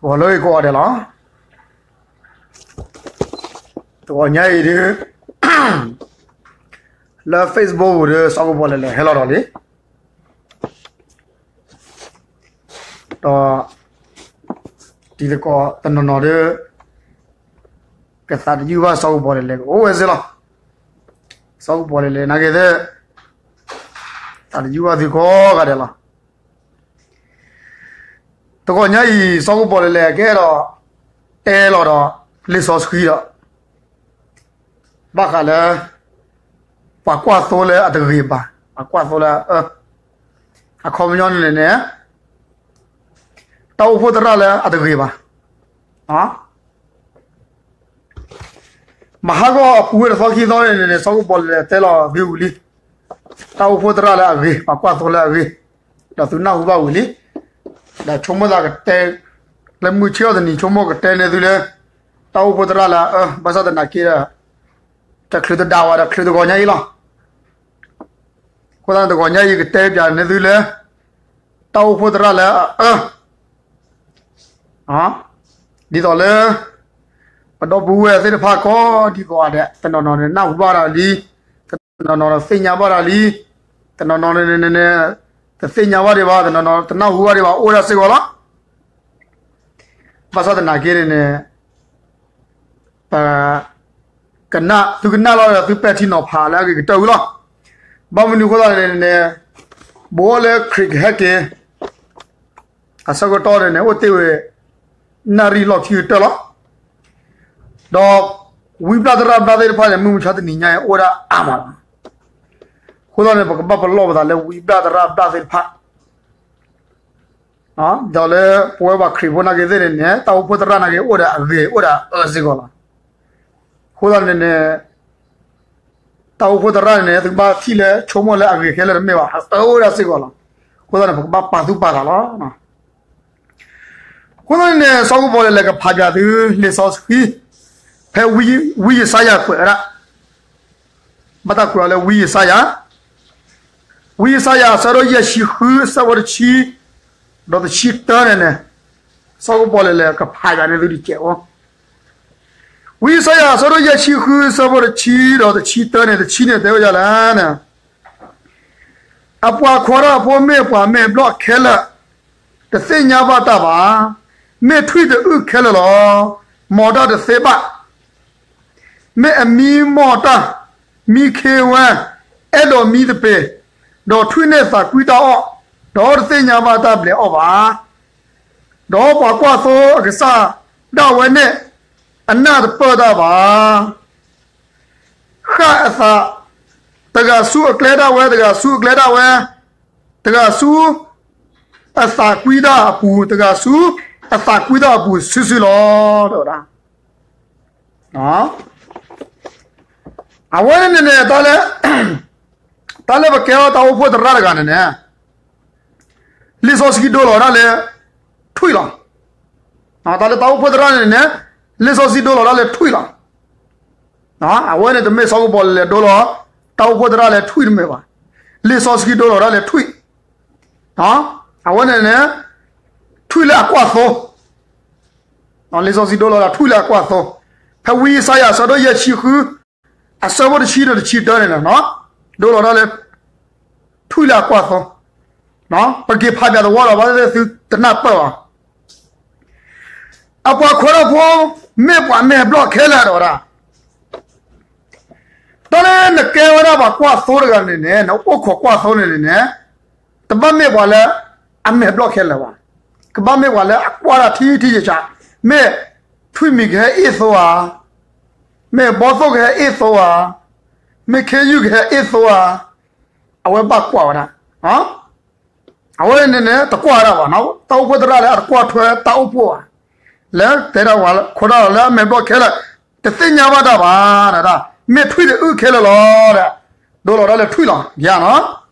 ဂီၤလၢအံၤကိးဂၤဒဲးလီၤ. တဂီၤညါအံၤဒုး လၢ Facebook ပူၤဒီး စီၤကပီၤလဲၣ်လဲၣ်ဟဲလီၤဒီးလံ. ဒီး တံၤသကိးတနီၤနီၤဒီး ကသးတယုၢ်ဘၣ် စီၤကပီၤလဲၣ်လဲၣ်ကအိၣ်ဝဲစ့ၢ်လီၤ. စီၤကပီၤလဲၣ်လဲၣ်နာ်က့သ့ၣ် သးတယုၢ်ဘၣ်သုကိးဂၤဒဲးလီၤ. တဂီၤညါအံၤ စီၤကပီၤလဲၣ်လဲၣ်ကအဲၣ်ဒိး တဲလီၤဒီး လံာ်စီဆှံဒီး ဘၣ်ဃးလၢ ပှၤကွၢ်သိလၢအတဂ့ၤဘၣ်, ပှၤကွၢ်သိလၢအအၢ, အခီပညီန့ၣ်န့ၣ် တၢ်အိၣ်ဖှိၣ်သရၣ်လၢအတဂ့ၤဘၣ်. မဟါဂီၤအပူၤဝဲတသီခံသီန့ၣ်န့ၣ် စီၤကပီၤလဲၣ်လဲၣ်တဲလီၤသုဝံၤလံ. တၢ်အိၣ်ဖှိၣ်သရၣ်လၢအဂ့ၤ, ပှၤကွၢ်သိလၢအဂ့ၤ, ဒီးသုနၢ်ဟူဘၣ်ဝံၤလံ. ဒီးဆိကမိၣ်သးကတဲ လၢမုၢ်ဆ့ၣ်အီၤတနံၤ ဆိကမိၣ်ကတဲန့ၢ်သုလၢ တၢ်အိၣ်ဖှိၣ်သရၣ်လၢအအၢ, ဘၣ်ဆၣ်သနာ်က့ဒီး တချုးတဒါဝဲဒီးချုးတဂီၤညါအံၤလီၤ. အဃိသတးန့ၣ်တဂီၤညါအံၤကတဲပၠးန့ၢ်သုလၢ တၢ်အိၣ်ဖှိၣ်သရၣ်လၢအအၢ ဒ်သိးလၢ ပဒီပုၢ်ဝဲၢ်သ့ၣ်တဖၣ်ကိးဒံကိးဂၤဒဲး တနီၤနီၤန့ၣ် နၢ်ဟူဘၣ်ဒီးလံ, တနီၤနီၤန့ၣ်သ့ၣ်ညါဘၣ်ဒီးလံ, တနီၤနီၤန့ၣ် တသ့ၣ်ညါဘၣ်ဒံးဘၣ်, တနီၤနီၤတနၢ်ဟူဘၣ်ဒံးဘၣ် အိၣ်ဒၣ်စ့ၢ်ကီးလီၤ. ဘၣ်ဆၣ်သနာ်က့န့ၣ်န့ၣ် ပ ကနၣ် သုကနၣ်လီၤဒီးသုပဲာ်ထံနီၤဖးလၢအဂ့ၤကတၢၢ်ဝံၤလီၤ. ဘၣ်မနုၤအဃိသတးန့ၣ်န့ၣ် ဘိးလၢခရံာ်ကဟဲက့ၤ အဆၢကတီၢ်န့ၣ်န့ၣ် အိၣ်တ့ၢ်ဝဲ နၣ်ရံၣ်လီၢ်ခံကတၢၢ်လီၤ. ဒီး ဝံဘျၣ်သရၣ်ဘျၣ်သ့ၣ်တဖၣ်န့ၣ် မုၢ်မဆါတနံၤညါအံၤ အိၣ်ဝဲဒၣ်အါမးလီၤ. အဃိသတးန့ၣ် ပကဘၣ်ပလီၢ်ပသးလၢဝံဘျၣ်သရၣ်ဘျၣ်သ့ၣ်တဖၣ် ဒီးလၢပဝဲပှၤခရံာ်ဖိနာ်က့သ့ၣ်န့ၣ်န့ၣ် တၢ်အိၣ်ဖှိၣ်သရၣ်နာ်က့အိၣ်ဒီးအဂ့ၤအိၣ်ဒီးအအၢစ့ၢ်ကီးလီၤ. အဃိသတးန့ၣ်န့ၣ် တၢ်အိၣ်ဖှိၣ်သရၣ်န့ၣ်န့ၣ် သုကဘၣ်ထံၣ်လၢဆိကမိၣ်လၢအဂ့ၤခဲလၢာ်တမ့ၢ်ဘၣ်, အအၢအိၣ်ဒၣ်စ့ၢ်ကီးလီၤ. အဃိသတးန့ၣ် ပကဘၣ်ပာ်သူၣ်ပာ်သးလီၤ. အဃိသတးန့ၣ်န့ၣ် စီၤကပီၤလဲၣ်လဲၣ်ကဖးပၠးသုလံာ်စီဆှံ ဖဲဝံ ဝံယၡါယၤကွဲးဝဲဒၣ် ဘၣ်တၢ်ကွဲးအီၤလၢဝံယၡါယၤ, ဝံယၡါယၤအဆၢဒိၣ်ယဲၢ်ဆံဃု အဆၢဖိတဆံ ဒီးတဆံတၢန့ၣ်န့ၣ် စီၤကပီၤလဲၣ်လဲၣ်ကဖးပၠးန့ၢ်သုတစဲးဖိ. ဝံယၡါယၤအဆၢဒိၣ်ယဲၢ်ဆံဃု အဆၢဖိတဆံ ဒီးတဆံတၢန့ၣ် တဆံန့ၣ်တဲဝဲဒ်လဲၣ်န့ၣ် အပှၤခီတၢ်ဖိမ့ၢ်ပှၤမဲာ်ဘျီၣ်ခဲလၢာ်, တသ့ၣ်ညါဘၣ်တၢ်ဘၣ်. မ့ၢ်ထွံၣ်တအုၣ်ခဲလၢာ်လီၤ. မီၤတၢ်တသ့ဘၣ်. မ့ၢ်အမံမီၢ်တၢ်, မံခ့ဝဲ, အဲၣ်ဒိးမံသပ့ၤ, ဒီးထွံၣ်န့ၣ်သးကွံတၢ်အီၣ်, ဒီးတသ့ၣ်ညါဘၣ်တၢ်ဘျဲးအီၣ်ဘၣ်. ဒီးပှၤကွၢ်သိအကစၢ်ဒၣ်ဝဲန့ၣ် အနၢ်တပၢၢ်တၢ်ဘၣ်. ဃၣ်အသး, တဂၤဆူအကျဲဒၣ်ဝဲ, တဂၤဆူအကျဲဒၣ်ဝဲ, တဂၤဆူအသးကွံတၢ်အပူၤ, တဂၤဆူအသးကွံတၢ်အပူၤစုာ်စုာ်လီၤ တဲဝဲဒၣ်. အဝဲန့ၣ်န့ၣ် တၢ်လၢ တၢ်လၢပကဲထီၣ်တၢ်အိၣ်ဖှိၣ်သရၣ်တဂၤန့ၣ်န့ၣ် လံာ်စီဆှံဒိလီၤဒၣ်လၢ ထွံၣ်လီၤ. တၢ်လၢတၢ်အိၣ်ဖှိၣ်သရၣ်န့ၣ်န့ၣ် လံာ်စီဆှံဒိလီၤဒၣ်လၢထွံၣ်လီၤ. အဝဲန့ၣ်တမ့ၢ်စီၤကပီၤလဲၣ်ဒိလီၤ တၢ်အိၣ်ဖှိၣ်သရၣ်လၢထွံၣ်တမ့ၢ်ဘၣ်. လံာ်စီဆှံဒိလီၤဒၣ်လၢထွံၣ်, အဝဲန့ၣ်န့ၣ် ထွံၣ်လၢအကွၢ်သိ လံာ်စီဆှံဒိလီၤဒၣ်ထွံၣ်လၢအကွၢ်သိ, ဖဲဝံယၡါယၤအဆၢဒိၣ်ယဲၢ်ဆံဃု အဆၢဖိတဆံဒီးတဆံတၢန့ၣ်လီၤ. ဒိလီၤဒၣ်လၢ ထွံၣ်လၢအကွၢ်သိ, ပက့ၤဖးပၠးသဝီဒီး ဘၣ်သ့ၣ်သ့ၣ်သုတနၢ်ပၢၢ်ဘၣ်. အပှၤခီတၢ်ဖိ မ့ၢ်ပှၤမဲာ်ဘျီၣ်ခဲလၢာ်ဒီးဝဲဒၣ် တၢ်လၢနကဲဝဲဒၣ်ပှၤကွၢ်သိတဂၤန့ၣ်န့ၣ် နအိၣ်ခိးကွၢ်သိန့ၣ်န့ၣ်န့ၣ် တဘၣ်မ့ၢ်ပှၤလၢအမဲာ်ဘျီၣ်ခဲလၢာ်ဘၣ်. ကဘၣ်မ့ၢ်ပှၤလၢအကွၢ်တၢ်ထံထံဆးဆး, မ့ၢ်ထွံၣ်မံၤကဟဲအ့ၣ်သိဧါ, မ့ၢ်ဘီသိၣ်ကဟဲအ့ၣ်သိဧါ, မ့ၢ်ခ့ယုၢ်ကဟဲအ့ၣ်သိဧါ, အဝဲဘၣ်ကွၢ်ဝဲဒၣ် အဝဲန့ၣ်န့ၣ် တကွၢ်ဝဲဒၣ်ဘၣ်, တၢ်အိၣ်ဖှိၣ်သရၣ်လၢအတကွၢ်ထွဲတၢ်အိၣ်ဖှိၣ်ဘၣ်, လၢတဲဒၣ်ပှၤခီတၢ်လၢအမဲာ်ဘျီၣ်ခဲလၢာ်, တသ့ၣ်ညါဘၣ်တၢ်ဘၣ်, မ့ၢ်ထွံၣ်တအုၣ်ခဲလၢာ်လီၤ, ဒိလီၤဒၣ်လၢထွံၣ်လီၤ,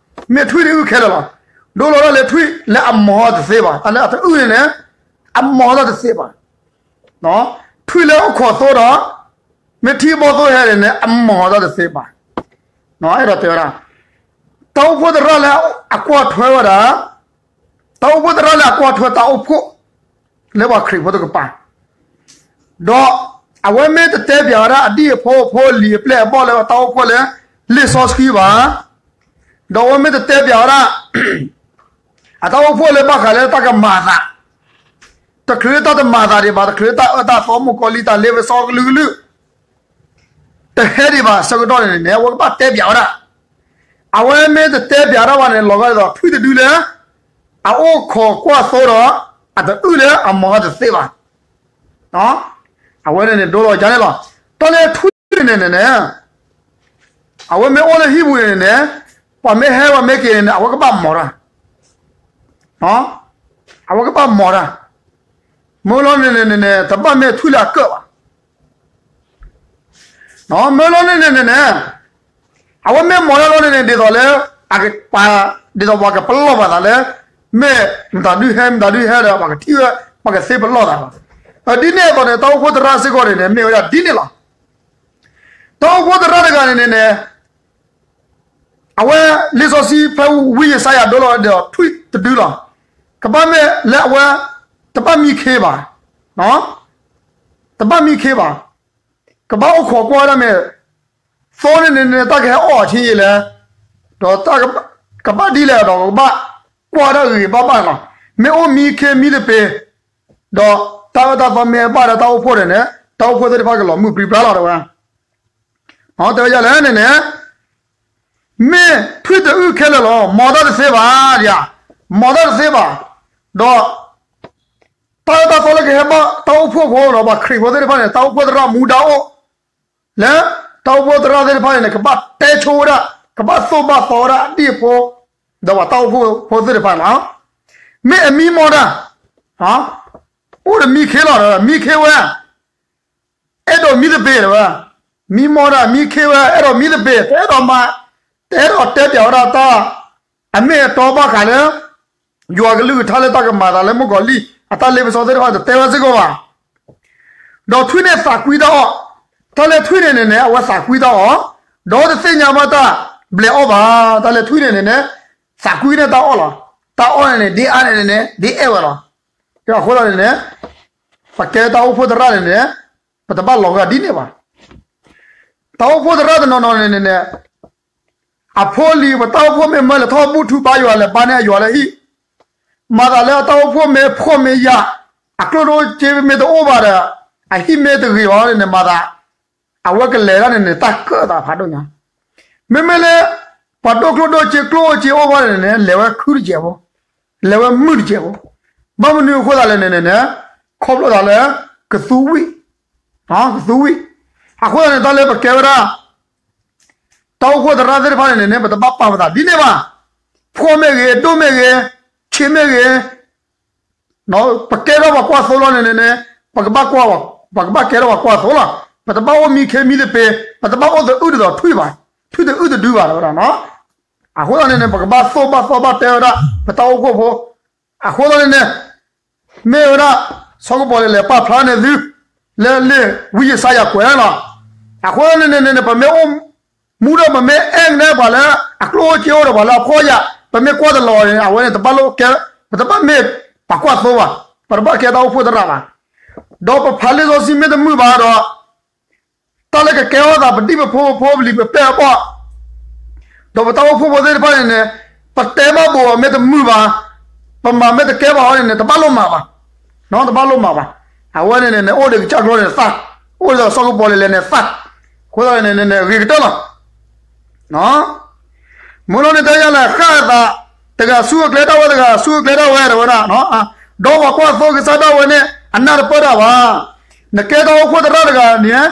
မ့ၢ်ထွံၣ်တအုၣ်ခဲလၢာ်လီၤ, ဒိလီၤဒၣ်လၢထွံၣ်လၢအမီၤတသ့ဘၣ်, တၢ်လၢအတအုၣ်န့ၣ်န့ၣ် အမီၤတၢ်တသ့ဘၣ် ထွံၣ်လၢအိၣ်ခိးသိဒီး မ့ၢ်ထံဘီသိၣ်ဟဲန့ၣ်န့ၣ် အမီၤတၢ်တသ့ဘၣ်. အဲၣ်ဒိးတဲဝဲဒၣ် တၢ်အိၣ်ဖှိၣ်သရၣ်လၢအကွၢ်ထွဲဝဲဒၣ်, တၢ်အိၣ်ဖှိၣ်သရၣ်လၢအကွၢ်ထွဲတၢ်အိၣ်ဖှိၣ်, လၢပှၤခရံာ်ဖိတကပၤ, ဒီးအဝဲမ့ၢ်တတဲပၠးဝဲဒၣ်အဒံၣ်အဖိအဖိအလံၤအပျဲၢ်အဘီၣ်လၢအတၢ်အိၣ်ဖှိၣ်လၢလံာ်စီဆှံဘၣ်, ဒီးအဝဲမ့ၢ်တတဲပၠးဝဲဒၣ် အတၢ်အိၣ်ဖှိၣ်လၢဘၣ်ဃးလၢတၢ်ကမၤအသး, တချုးလၢတၢ်တမၤအသးဒံးဘၣ်, တချုးလၢတၢ်အၢတၢ်သီ မုၣ်ကီၤလံၢ် တၢ်လ့ပစီကလုာ်ကလုာ် တဟဲဒံးဘၣ်အဆၢကတီၢ်န့ၣ်န့ၣ် အဝဲကဘၣ်တဲပၠးဝဲဒၣ်, အဝဲမ့ၢ်တတဲပၠးတၢ်ဘၣ်န့ၣ် လီၤဂာ်ဒ်သိးထွံၣ်တဒုလၢ အအိၣ်ခိးကွၢ်သိဒီး အတအုၣ်လၢအမီၤတသ့ဘၣ်. အဝဲန့ၣ်န့ၣ် ဒိလီၤကါန့ၣ်လီၤ. တၢ်လၢထွံၣ်န့ၣ်န့ၣ်န့ၣ် အဝဲမ့ၢ်အိၣ်လၢဟံၣ်ပူၤန့ၣ်န့ၣ်န့ၣ် ပှၤမ့ၢ်ဟဲပှၤမ့ၢ်က့ၤန့ၣ်န့ၣ် အဝဲကဘၣ်မီၤတၢ်, အဝဲကဘၣ်မီၤတၢ်, မ့ၢ်လီၤန့ၣ်န့ၣ်န့ၣ် တဘၣ်မ့ၢ်ထွံၣ်လၢအကၢၣ်ဘၣ်. မ့ၢ်လီၤန့ၣ်န့ၣ်န့ၣ်န့ၣ် အဝဲမ့ၢ်မီၤတၢ်လီၤန့ၣ်န့ၣ် ဒ်သိးလၢ ဒ်သိးပှၤကပလီၢ်ဘၣ်သးလၢ မ့ၢ်မတၤဒုဟဲ မတၤဒုဟဲဒီး ပှၤကထံၣ်ဝဲ ပှၤကသ့ပလီၢ်သးလီၤ. ဒ်န့ၣ်အသိးန့ၣ် တၢ်အိၣ်ဖှိၣ်သရၣ်စ့ၢ်ကီးန့ၣ်န့ၣ် မ့ၢ်ဝဲဒၣ်ဒ်န့ၣ်လီၤ. တၢ်အိၣ်ဖှိၣ်သရၣ်တဂၤန့ၣ်န့ၣ်န့ၣ် အဝဲလံာ်စီဆှံဖဲဝံယၡါယၤဒိလီၤဒီးထွံၣ်တဒုလီၤ. ကဘၣ်မ့ၢ်လၢအဝဲ တဘၣ်မံခ့ဘၣ်, တဘၣ်မံခ့ဘၣ်, ကဘၣ်အိၣ်ခိးကွၢ်ဝဲဒၣ်မ့ၢ် သိန့ၣ်န့ၣ်န့ၣ် တၢ်ကဟဲအီၣ်အီၤဆံးယံာ်လဲၣ်, ဒီးတၢ်ကဘၣ်ဒ်လဲၣ်ဒီး ကဘၣ်ကွၢ်ဝဲဒၣ်ဂ့ၤဂ့ၤဘၣ်ဘၣ်လီၤ. မ့ၢ်အိၣ်မံခ့မံတပ့ၤ ဒီးတၢ်အၢတၢ်သီမ့ၢ်ဘၣ်ဒီးတၢ်အိၣ်ဖှိၣ်န့ၣ်န့ၣ် တၢ်အိၣ်ဖှိၣ်သ့ၣ်တဖၣ်ကလီၤမုၢ်ပြံပြါလီၤ တဲဝဲ. တဲဝဲဒ်လဲၣ်န့ၣ်န့ၣ် မ့ၢ်ထွံၣ်တအုၣ်ခဲလၢာ်လီၤ. မီၤတၢ်တသ့ဘၣ်ဒံး, မီၤတၢ်တသ့ဘၣ်. ဒီး တၢ်အၢတၢ်သီလၢကဟဲဘၣ်တၢ်အိၣ်ဖှိၣ်ဖိလီၤ ပှၤခရံာ်ဖိသ့ၣ်တဖၣ်န့ၣ် တၢ်အိၣ်ဖှိၣ်သရၣ်မူဒါအိၣ် လၢတၢ်အိၣ်ဖှိၣ်သရၣ်သ့ၣ်တဖၣ်န့ၣ်န့ၣ် ကဘၣ်တဲဆိဝဲဒၣ် ကဘၣ်သိၣ်ဘၣ်သီဝဲဒၣ်အဒံၣ်အဖိ ဒီးပှၤတၢ်အိၣ်ဖှိၣ်ဖိသ့ၣ်တဖၣ်လီၤ. မ့ၢ်အမံမီၢ်တၢ် အိၣ်ဒီးမံခ့လီၤဒီး မံခ့ဝဲ အဲၣ်ဒိးမံသပ့ၤတဲဝဲ, မံမီၢ်တၢ်မံခ့ဝဲ အဲၣ်ဒိးမံသပ့ၤ တအဲၣ်ဒိးမၤ တအဲၣ်ဒိးတဲပၠးဝဲဒၣ်တၢ် အမ့ၢ်အတီဘၣ်ဃးလၢ ယွၤကလုၢ်ကထါလၢတၢ်ကမၤသးလၢမုၣ်ကီၤလံၢ် အတၢ်လ့ပစီသ့ၣ်တဖၣ်တတဲဝဲစ့ၢ်ကီးဘၣ်. ဒီးထွံၣ်န့ၣ်သးကွံတၢ်အီၣ်, တၢ်လၢထွံၣ်န့ၣ်န့ၣ်န့ၣ် အဝဲသးကွံတၢ်အီၣ်, ဒီးတသ့ၣ်ညါဘၣ်တၢ်ဘျဲးအီၣ်ဘၣ်, တၢ်လၢထွံၣ်န့ၣ်န့ၣ်န့ၣ် သးကွံန့ၢ်တၢ်အီၣ်လီၤ. တၢ်အီၣ်န့ၣ်န့ၣ် ဒ်အါန့ၣ်န့ၣ်န့ၣ် ဒ်အဲၣ်ဝဲလီၤ. အဃိသတးန့ၣ်န့ၣ် ပကဲတၢ်အိၣ်ဖှိၣ်သရၣ်န့ၣ်န့ၣ် ပတဘၣ်လီၤဂာ်ဒ်န့ၣ်ဘၣ်. တၢ်အိၣ်ဖှိၣ်သရၣ်တနီၤနီၤန့ၣ်န့ၣ်န့ၣ် အဖိအလံၤ ပတၢ်အိၣ်ဖှိၣ်မ့ၢ်မၢလၢထီၣ်ဘူၣ်ထူဘါယွၤလဲၤဘါန့ၢ်အယွၤလၢဟံၣ်, မၤသးလၢအတၢ်အိၣ်ဖှိၣ်မ့ၢ်ဖှီၣ်မ့ၢ်ယာ်, အကျိၣ်ဒိၣ်စ့မ့ၢ်တအိၣ်ဘၣ်ဒီး အဟံၣ်မ့ၢ်တဂ့ၤဘၣ်န့ၣ်န့ၣ် မၤသး အဝဲကလဲၤဒၣ်န့ၣ်န့ၣ် တၢ်ကၢၣ်သးဖးဒိၣ်ညါ. မ့မ့ၢ်လၢ ပှၤဒိၣ်ကျိၣ်ဒိၣ်စ့ ကျိၣ်အိၣ်စ့အိၣ်ဘၣ်န့ၣ်န့ၣ် လဲၤဝဲခုတစဲးဖိ, လဲၤဝဲမုၢ်တစဲးဖိ, ဘၣ်မနုၤအဃိသတးလဲၣ်န့ၣ်န့ၣ်န့ၣ် ခီဖျိသးလၢ ကသူဝံၣ်, ကသူဝံၣ်. အဃိသတးန့ၣ် တၢ်လၢပကဲဝဲဒၣ် တၢ်အိၣ်ဖှိၣ်သရၣ်သ့ၣ်တဖၣ်န့ၣ်န့ၣ် ပတဘၣ်ပာ်ပသးဒ်န့ၣ်ဘၣ်. ဖှီၣ်မ့ၢ်ဂ့ၤ, ဒိၣ်မ့ၢ်ဂ့ၤ, ဆံးမ့ၢ်ဂ့ၤ, ပကဲထီၣ်ပှၤကွၢ်သိလီၤန့ၣ်န့ၣ်န့ၣ် ပကဘၣ်ကွၢ်, ပကဘၣ်ကဲထီၣ်ပှၤကွၢ်သိလီၤ. ပတဘၣ်အိၣ်မံခ့မံသပ့ၤ, ပတဘၣ်အိၣ်သအုၣ်ဒ်သိးထွံၣ်ဘၣ်, ထွံၣ်တအုၣ်တဒုဘၣ်ဝဲဒၣ်. အဃိသတးန့ၣ်န့ၣ် ပကဘၣ်သိၣ်ဘၣ်သီဘၣ်တဲဝဲဒၣ် ပတၢ်အိၣ်ဖှိၣ်ဖိ. အဃိသတးန့ၣ်န့ၣ် မ့ၢ်ဝဲဒၣ် စီၤကပီၤလဲၤလဲၤပာ်ဖျါန့ၢ်သု လၢလံာ်ဝံယၡါယၤကွဲးလီၤ. အဃိသတးန့ၣ်န့ၣ်န့ၣ် ပမ့ၢ်အိၣ်မူဒီး ပမ့ၢ်အဲၣ်ကနဲပှၤလၢ အကျိၣ်အိၣ်စ့အိၣ်ဒီးပှၤလၢအဖှီၣ်ယာ် ပမ့ၢ်ကွၢ်တလီၤန့ၣ် အဝဲန့ၣ် တဘၣ်လိၣ်ကဲ, ပတဘၣ်မ့ၢ်ပှၤကွၢ်သိဘၣ်, ပတဘၣ်ကဲတၢ်အိၣ်ဖှိၣ်သရၣ်ဘၣ်. ဒီးပဖးလံာ်စီဆှံမ့ၢ်တမုာ်ဘၣ်ဒီး တၢ်လၢကကဲထီၣ်သး ပဒံၣ်ပဖိ ပဖိပလံၤ ပပျဲၢ်ပီၢ်, ဒီးပတၢ်အိၣ်ဖှိၣ်ဖိသ့ၣ်တဖၣ်န့ၣ်န့ၣ် ပတဲဘၣ်ဘိးအီၤမ့ၢ်တမုာ်ဘၣ်, ပမၤမ့ၢ်တကဲဘၣ်အီၤန့ၣ်န့ၣ် တဘၣ်လိၣ်မၤဘၣ်, တဘၣ်လိၣ်မၤဘၣ်. အဝဲန့ၣ်န့ၣ်န့ၣ် အိၣ်ဒီးကစၢ်ကျိာ်န့ၣ်သၣ်, အိၣ်ဒီးစီၤကပီၤလဲၤလဲၤန့ၣ်သၣ်, အဃိသတးန့ၣ်န့ၣ်န့ၣ် ဂ့ၤကတၢၢ်လီၤ. မ့ၢ်လီၤန့ၣ် တဲယၤလဲၣ် ဃၣ်အသး တဂၤဆူအကျဲဒၣ်ဝဲ တဂၤဆူအကျဲဒၣ်ဝဲ တဲဝဲဒၣ်, ဒီးပှၤကွၢ်သိကစၢ်ဒၣ်ဝဲန့ၣ် အနၢ်တပၢၢ်တၢ်ဘၣ်. နကဲတၢ်အိၣ်ဖှိၣ်သရၣ်တဂၤန့ၣ်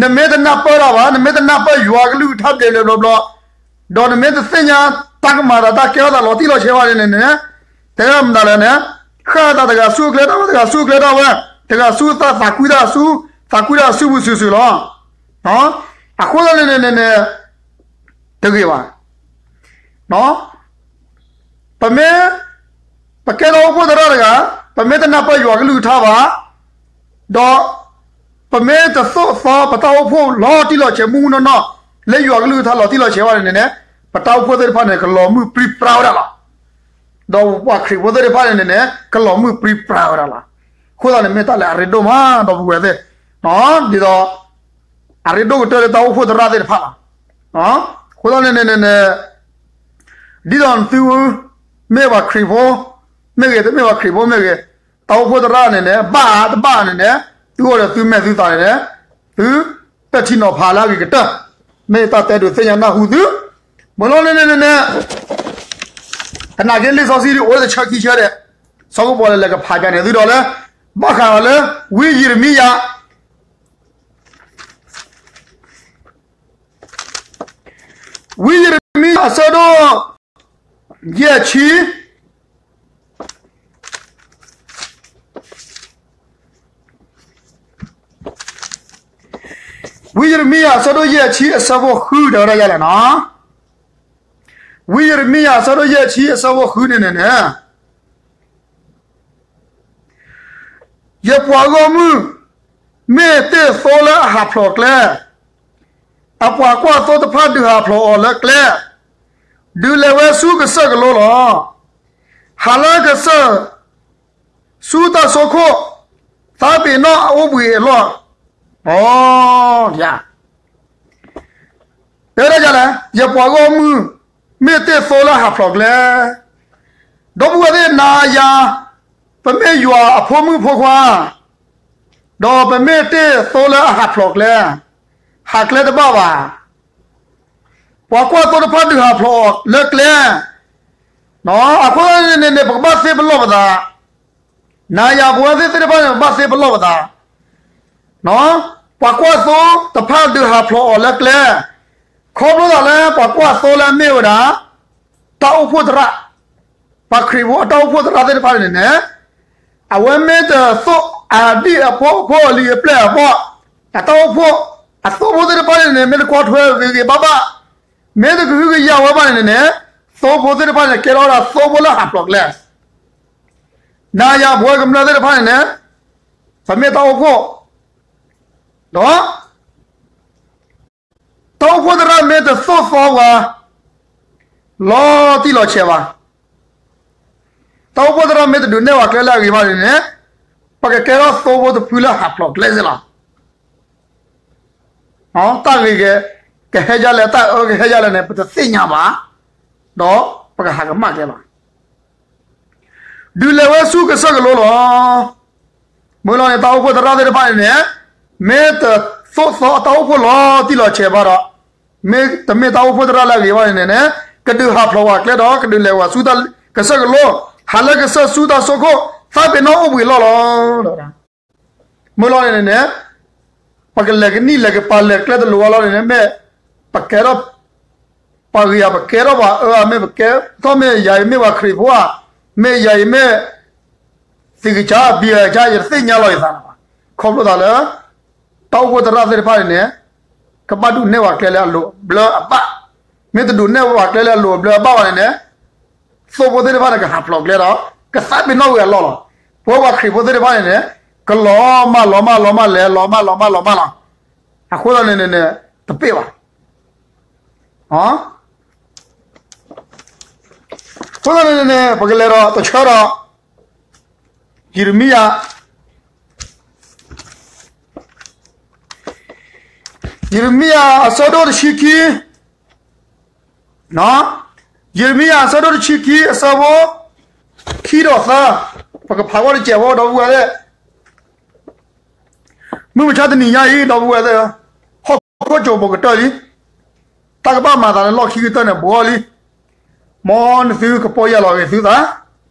နမ့ၢ်တနၢ်ပၢၢ်တၢ်ဘၣ်, နမ့ၢ်တနၢ်ပၢၢ်ယွၤကလုၢ်ကထါဘျဲးဘျဲးဘျီဘျီ, ဒီးနမ့ၢ်တသ့ၣ်ညါတၢ်ကမၤသးတၢ်ကဲထီၣ်သးလီၤတံၢ်လီၤဆဲးဘၣ်န့ၣ်န့ၣ်, တဲမတၤလဲၣ်န့ၣ်, ဃၣ်အသး တဂၤဆူအကျဲဒၣ်ဝဲ တဂၤဆူအကျဲဒၣ်ဝဲ, တဂၤဆူသး သးကွံတၢ်ဆူ, သးကွံတၢ်ဆူပူၤစုာ်စုာ်လီၤ. အဃိသတးန့ၣ်န့ၣ်န့ၣ် တဂ့ၤဘၣ်. ပမ့ၢ် ပကဲတၢ်အိၣ်ဖှိၣ်သရၣ်တဂၤ, ပမ့ၢ်တနၢ်ပၢၢ်ယွၤကလုၢ်ကထါဘၣ်, ဒီး ပမ့ၢ်တသိၣ်သီပတၢ်အိၣ်ဖှိၣ်လီၤတံၢ်လီၤဆဲးမုၢ်မုၢ်နီၢ်နီၢ် လၢယွၤကလုၢ်ကထါလီၤတံၢ်လီၤဆဲးဘၣ်န့ၣ်န့ၣ်, ပတၢ်အိၣ်ဖှိၣ်သ့ၣ်တဖၣ်န့ၣ် ကလီၤမုၢ်ပြံပြါဝဲဒၣ်လီၤ. ဒီးပှၤခရံာ်ဖိသ့ၣ်တဖၣ်န့ၣ်န့ၣ် ကလီၤမုၢ်ပြံပြါဝဲဒၣ်လီၤ. အဃိသတးန့ၣ်မ့ၢ်တၢ်လၢအရ့ဒိၣ်မး ဒီပုၢ်ဝဲၢ်သ့ၣ်, ဒ်သိး အရ့ဒိၣ်ကတၢၢ်လၢတၢ်အိၣ်ဖှိၣ်သရၣ်သ့ၣ်တဖၣ်လီၤ. အဃိသတးန့ၣ်န့ၣ်န့ၣ် ဒ်သိးသု မ့ၢ်ပှၤခရံာ်ဖိ မ့ၢ်ဂ့ၤ တမ့ၢ်ပှၤခရံာ်ဖိမ့ၢ်ဂ့ၤ, တၢ်အိၣ်ဖှိၣ်သရၣ်န့ၣ်န့ၣ် ဘၣ်ဧါတဘၣ်န့ၣ်န့ၣ် သုအိၣ်ဒီးသုမဲာ်သုသးန့ၣ်န့ၣ် သုပဲာ်ထံနီၤဖးလၢအဂ့ၤကတၢၢ်, မ့ၢ်တၢ်တဲဒုးသ့ၣ်ညါနၢ်ဟူသု, မ့ၢ်လီၤန့ၣ်န့ၣ်န့ၣ် သနာ်က့လံာ်စီဆှံဒ်အိၣ်လၢတဆၢခံဆၢဒီး စီၤကပီၤလဲၣ်လဲၣ်ကဖးပၠးန့ၣ်သုဒီးလၢ ဘၣ်ဃးဒီးလၢ ဝံယံးရမံယၤ ဝံယံးရမံယၤအဆၢဒိၣ် ယဲၢ်ဆံ, ဝံယံးရမံယၤအဆၢဒိၣ်ယဲၢ်ဆံအဆၢဖိဃုတဲဝဲဒၣ်ယဲလဲၣ်နီၤ, ဝံယံးရမံယၤအဆၢဒိၣ်ယဲၢ်ဆံအဆၢဖိဃုန့ၣ်န့ၣ်န့ၣ် ယပှၤဂီၢ်မုၢ် မ့ၢ်တ့ၢ်သိလၢအဟးဖျိးကျဲ, အပှၤကွၢ်သိတဖၣ်ဒုးဟးဖျိးအီၤလၢကျဲ, ဒုးလဲၤဝဲဆူကစၢၢ်ကလိလီၤ. ဟးလၢကစၢၢ် ဆူတၢ်စိခိၣ်, သးပ့ၤနီၣ်အအိၣ်ဘှံးအလီၢ်, တဲဝဲဒၣ်လဲၣ်, ယပှၤဂီၢ်မုၢ် မ့ၢ်တ့ၢ်သိလၢဟးဖျိးကျဲ, ဒီပုၢ်ဝဲၢ်သ့ၣ်နၤယၤ, ပမ့ၢ်ယွၤအဖိမုၣ်ဖိခွါ, ဒီးပမ့ၢ်တ့ၢ်သိလၢအဟးဖျိးကျဲ, ဟးကျဲတဘၣ်ဘၣ်. ပှၤကွၢ်သိတဖၣ်ဒုးဟးဖျိးအီၤလၢကျဲ, အဃိန့ၣ်န့ၣ် ပကဘၣ်သ့ပလီၢ်ပသး, နၤယၤပဝဲသ့ၣ်သ့ၣ်တဖၣ်န့ၣ် ပဘၣ်သ့ပလီၢ်ပသး ပှၤကွၢ်သိတဖၣ်ဒုးဟးဖျိးအီၤလၢကျဲ, ခီဖျိသးလၢပှၤကွၢ်သိလၢအမ့ၢ်ဝဲဒၣ် တၢ်အိၣ်ဖှိၣ်သရၣ်, ပှၤခရံာ်ဖိအတၢ်အိၣ်ဖှိၣ်သရၣ်သ့ၣ်တဖၣ်န့ၣ်န့ၣ်, အဝဲမ့ၢ်တသိၣ်အဒံၣ်အဖိအဖိအလံၤအပျဲၢ်အဘီၣ်, အတၢ်အိၣ်ဖှိၣ်, အသိဖိသ့ၣ်တဖၣ်န့ၣ်န့ၣ် မ့ၢ်တကွၢ်ထွဲဂ့ၤဂ့ၤဘၣ်ဘၣ်, မ့ၢ်တကဟုကယာ်ဝဲဘၣ်န့ၣ်န့ၣ်, သိဖိသ့ၣ်တဖၣ်န့ၣ် ကဲထီၣ်ဝဲဒၣ်သိဖိလၢဟးဖျိးကျဲ နၤယၤပဝဲကမျၢၢ်သ့ၣ်တဖၣ်န့ၣ်န့ၣ်, ပမ့ၢ်တၢ်အိၣ်ဖှိၣ်, ဒီး တၢ်အိၣ်ဖှိၣ်သရၣ်မ့ၢ်တသိၣ်သီပှၤ လီၤတံၢ်လီၤဆဲးဘၣ်, တၢ်အိၣ်ဖှိၣ်သရၣ်မ့ၢ်တဒုးနဲၣ်ပှၤကျဲလၢအဂ့ၤဘၣ်န့ၣ်န့ၣ်, ပကကဲထီၣ်သိဖိတဖုလၢဟးဖျိးကျဲစ့ၢ်လီၤ. တၢ်ဂ့ၤကဟဲဒ်လဲၣ် တၢ်အၢကဟဲဒ်လဲၣ်န့ၣ် ပတသ့ၣ်ညါဘၣ်, ဒီးပကဟးကမၣ်ကျဲလီၤ. ဒုးလဲၤဝဲဆူကစၢၢ်ကလိလီၤ. မ့ၢ်လီၤန့ၣ် တၢ်အိၣ်ဖှိၣ်သရၣ်သ့ၣ်တဖၣ်န့ၣ်န့ၣ်, မ့ၢ်တသိၣ်သီအတၢ်အိၣ်ဖှိၣ်လီၤတံၢ်လီၤဆဲးဘၣ်ဒီး, မ့ၢ်တမ့ၢ်တၢ်အိၣ်ဖှိၣ်သရၣ်လၢအဂ့ၤဘၣ်န့ၣ်န့ၣ်, ကဒုးဟးဖျိးဝဲကျဲဒီး ကဒုးလဲၤဝဲဆူကစၢၢ်ကလိ, ဟးလၢကစၢၢ်ဆူတၢ်စိခိၣ်, သးပ့ၤနီၣ်အိၣ်ဘှံးလီၢ်လီၤ. မ့ၢ်လီၤန့ၣ်န့ၣ်, ပကလဲၤကနံၣ်လဲၤကပၤလဲၤကျဲတလိၤဝဲလီၤန့ၣ်န့ၣ် မ့ၢ်ပကဲထီၣ် ပှၤဂ့ၤဧါ ပကဲထီၣ်ပှၤအၢဧါ မ့ၢ်ပကဲထီၣ် မ့ၢ်ယၤအံၤမ့ၢ်ပှၤခရံာ်ဖိဧါ, မ့ၢ်ယၤအံၤမ့ၢ် သံးကစၢ် ဘံၣ်ကစၢ် ယတသ့ၣ်ညါလီၤယသးဘၣ်. ခီဖျိသးလၢ တၢ်အိၣ်ဖှိၣ်သရၣ်သ့ၣ်တဖၣ်န့ၣ်န့ၣ်, ကဘၣ်ဒုးနဲၣ်ပှၤကျဲလၢအလိၤအဘျၢအဘၣ်. မ့ၢ်တဒုးနဲၣ်ပှၤကျဲလၢအလိၤအဘျၢအဘၣ်ဘၣ်န့ၣ်န့ၣ်, သိဖိသ့ၣ်တဖၣ်န့ၣ် ကဟးဖျိးကျဲဒီး ကသးပ့ၤနီၣ်ဝဲအလီၢ်လီၤ. ပဝဲပှၤခရံာ်ဖိသ့ၣ်တဖၣ်န့ၣ်န့ၣ်, ကလီၤမၢ်လီၤမၢ်လီၤမၢ်လဲၤ လီၤမၢ်လီၤမၢ်လီၤမၢ်လီၤ. အဃိသတးန့ၣ်န့ၣ်န့ၣ်, တပ့ၢ်ဘၣ်. အဃိသတးန့ၣ်န့ၣ်န့ၣ် ပကလဲၤဒီးတဆၢဒီး ယံးရမံယၤ ယံးရမံယၤအဆၢဒိၣ်တဆံခံ, ယံးရမံယၤအဆၢဒိၣ်တဆံခံအဆၢဖိ ခံဒီးသၢ, ပကဖးဝဲတစဲးဖိ ဒီပုၢ်ဝဲၢ်သ့ၣ်, မုၢ်မဆါတနံၤညါအံၤ ဒီပုၢ်ဝဲၢ်သ့ၣ်, ဟီၣ်ခိၣ်ကၠိၤပိၤကတၢၢ်လံ, တၢ်ကဘၣ်မၤသးလၢလီၢ်ခံကတၢၢ်န့ၣ် ဘူးထီၣ်လံ. မ်နသုကပီၢ်ယၢ်လီၤက့ၤသုသး,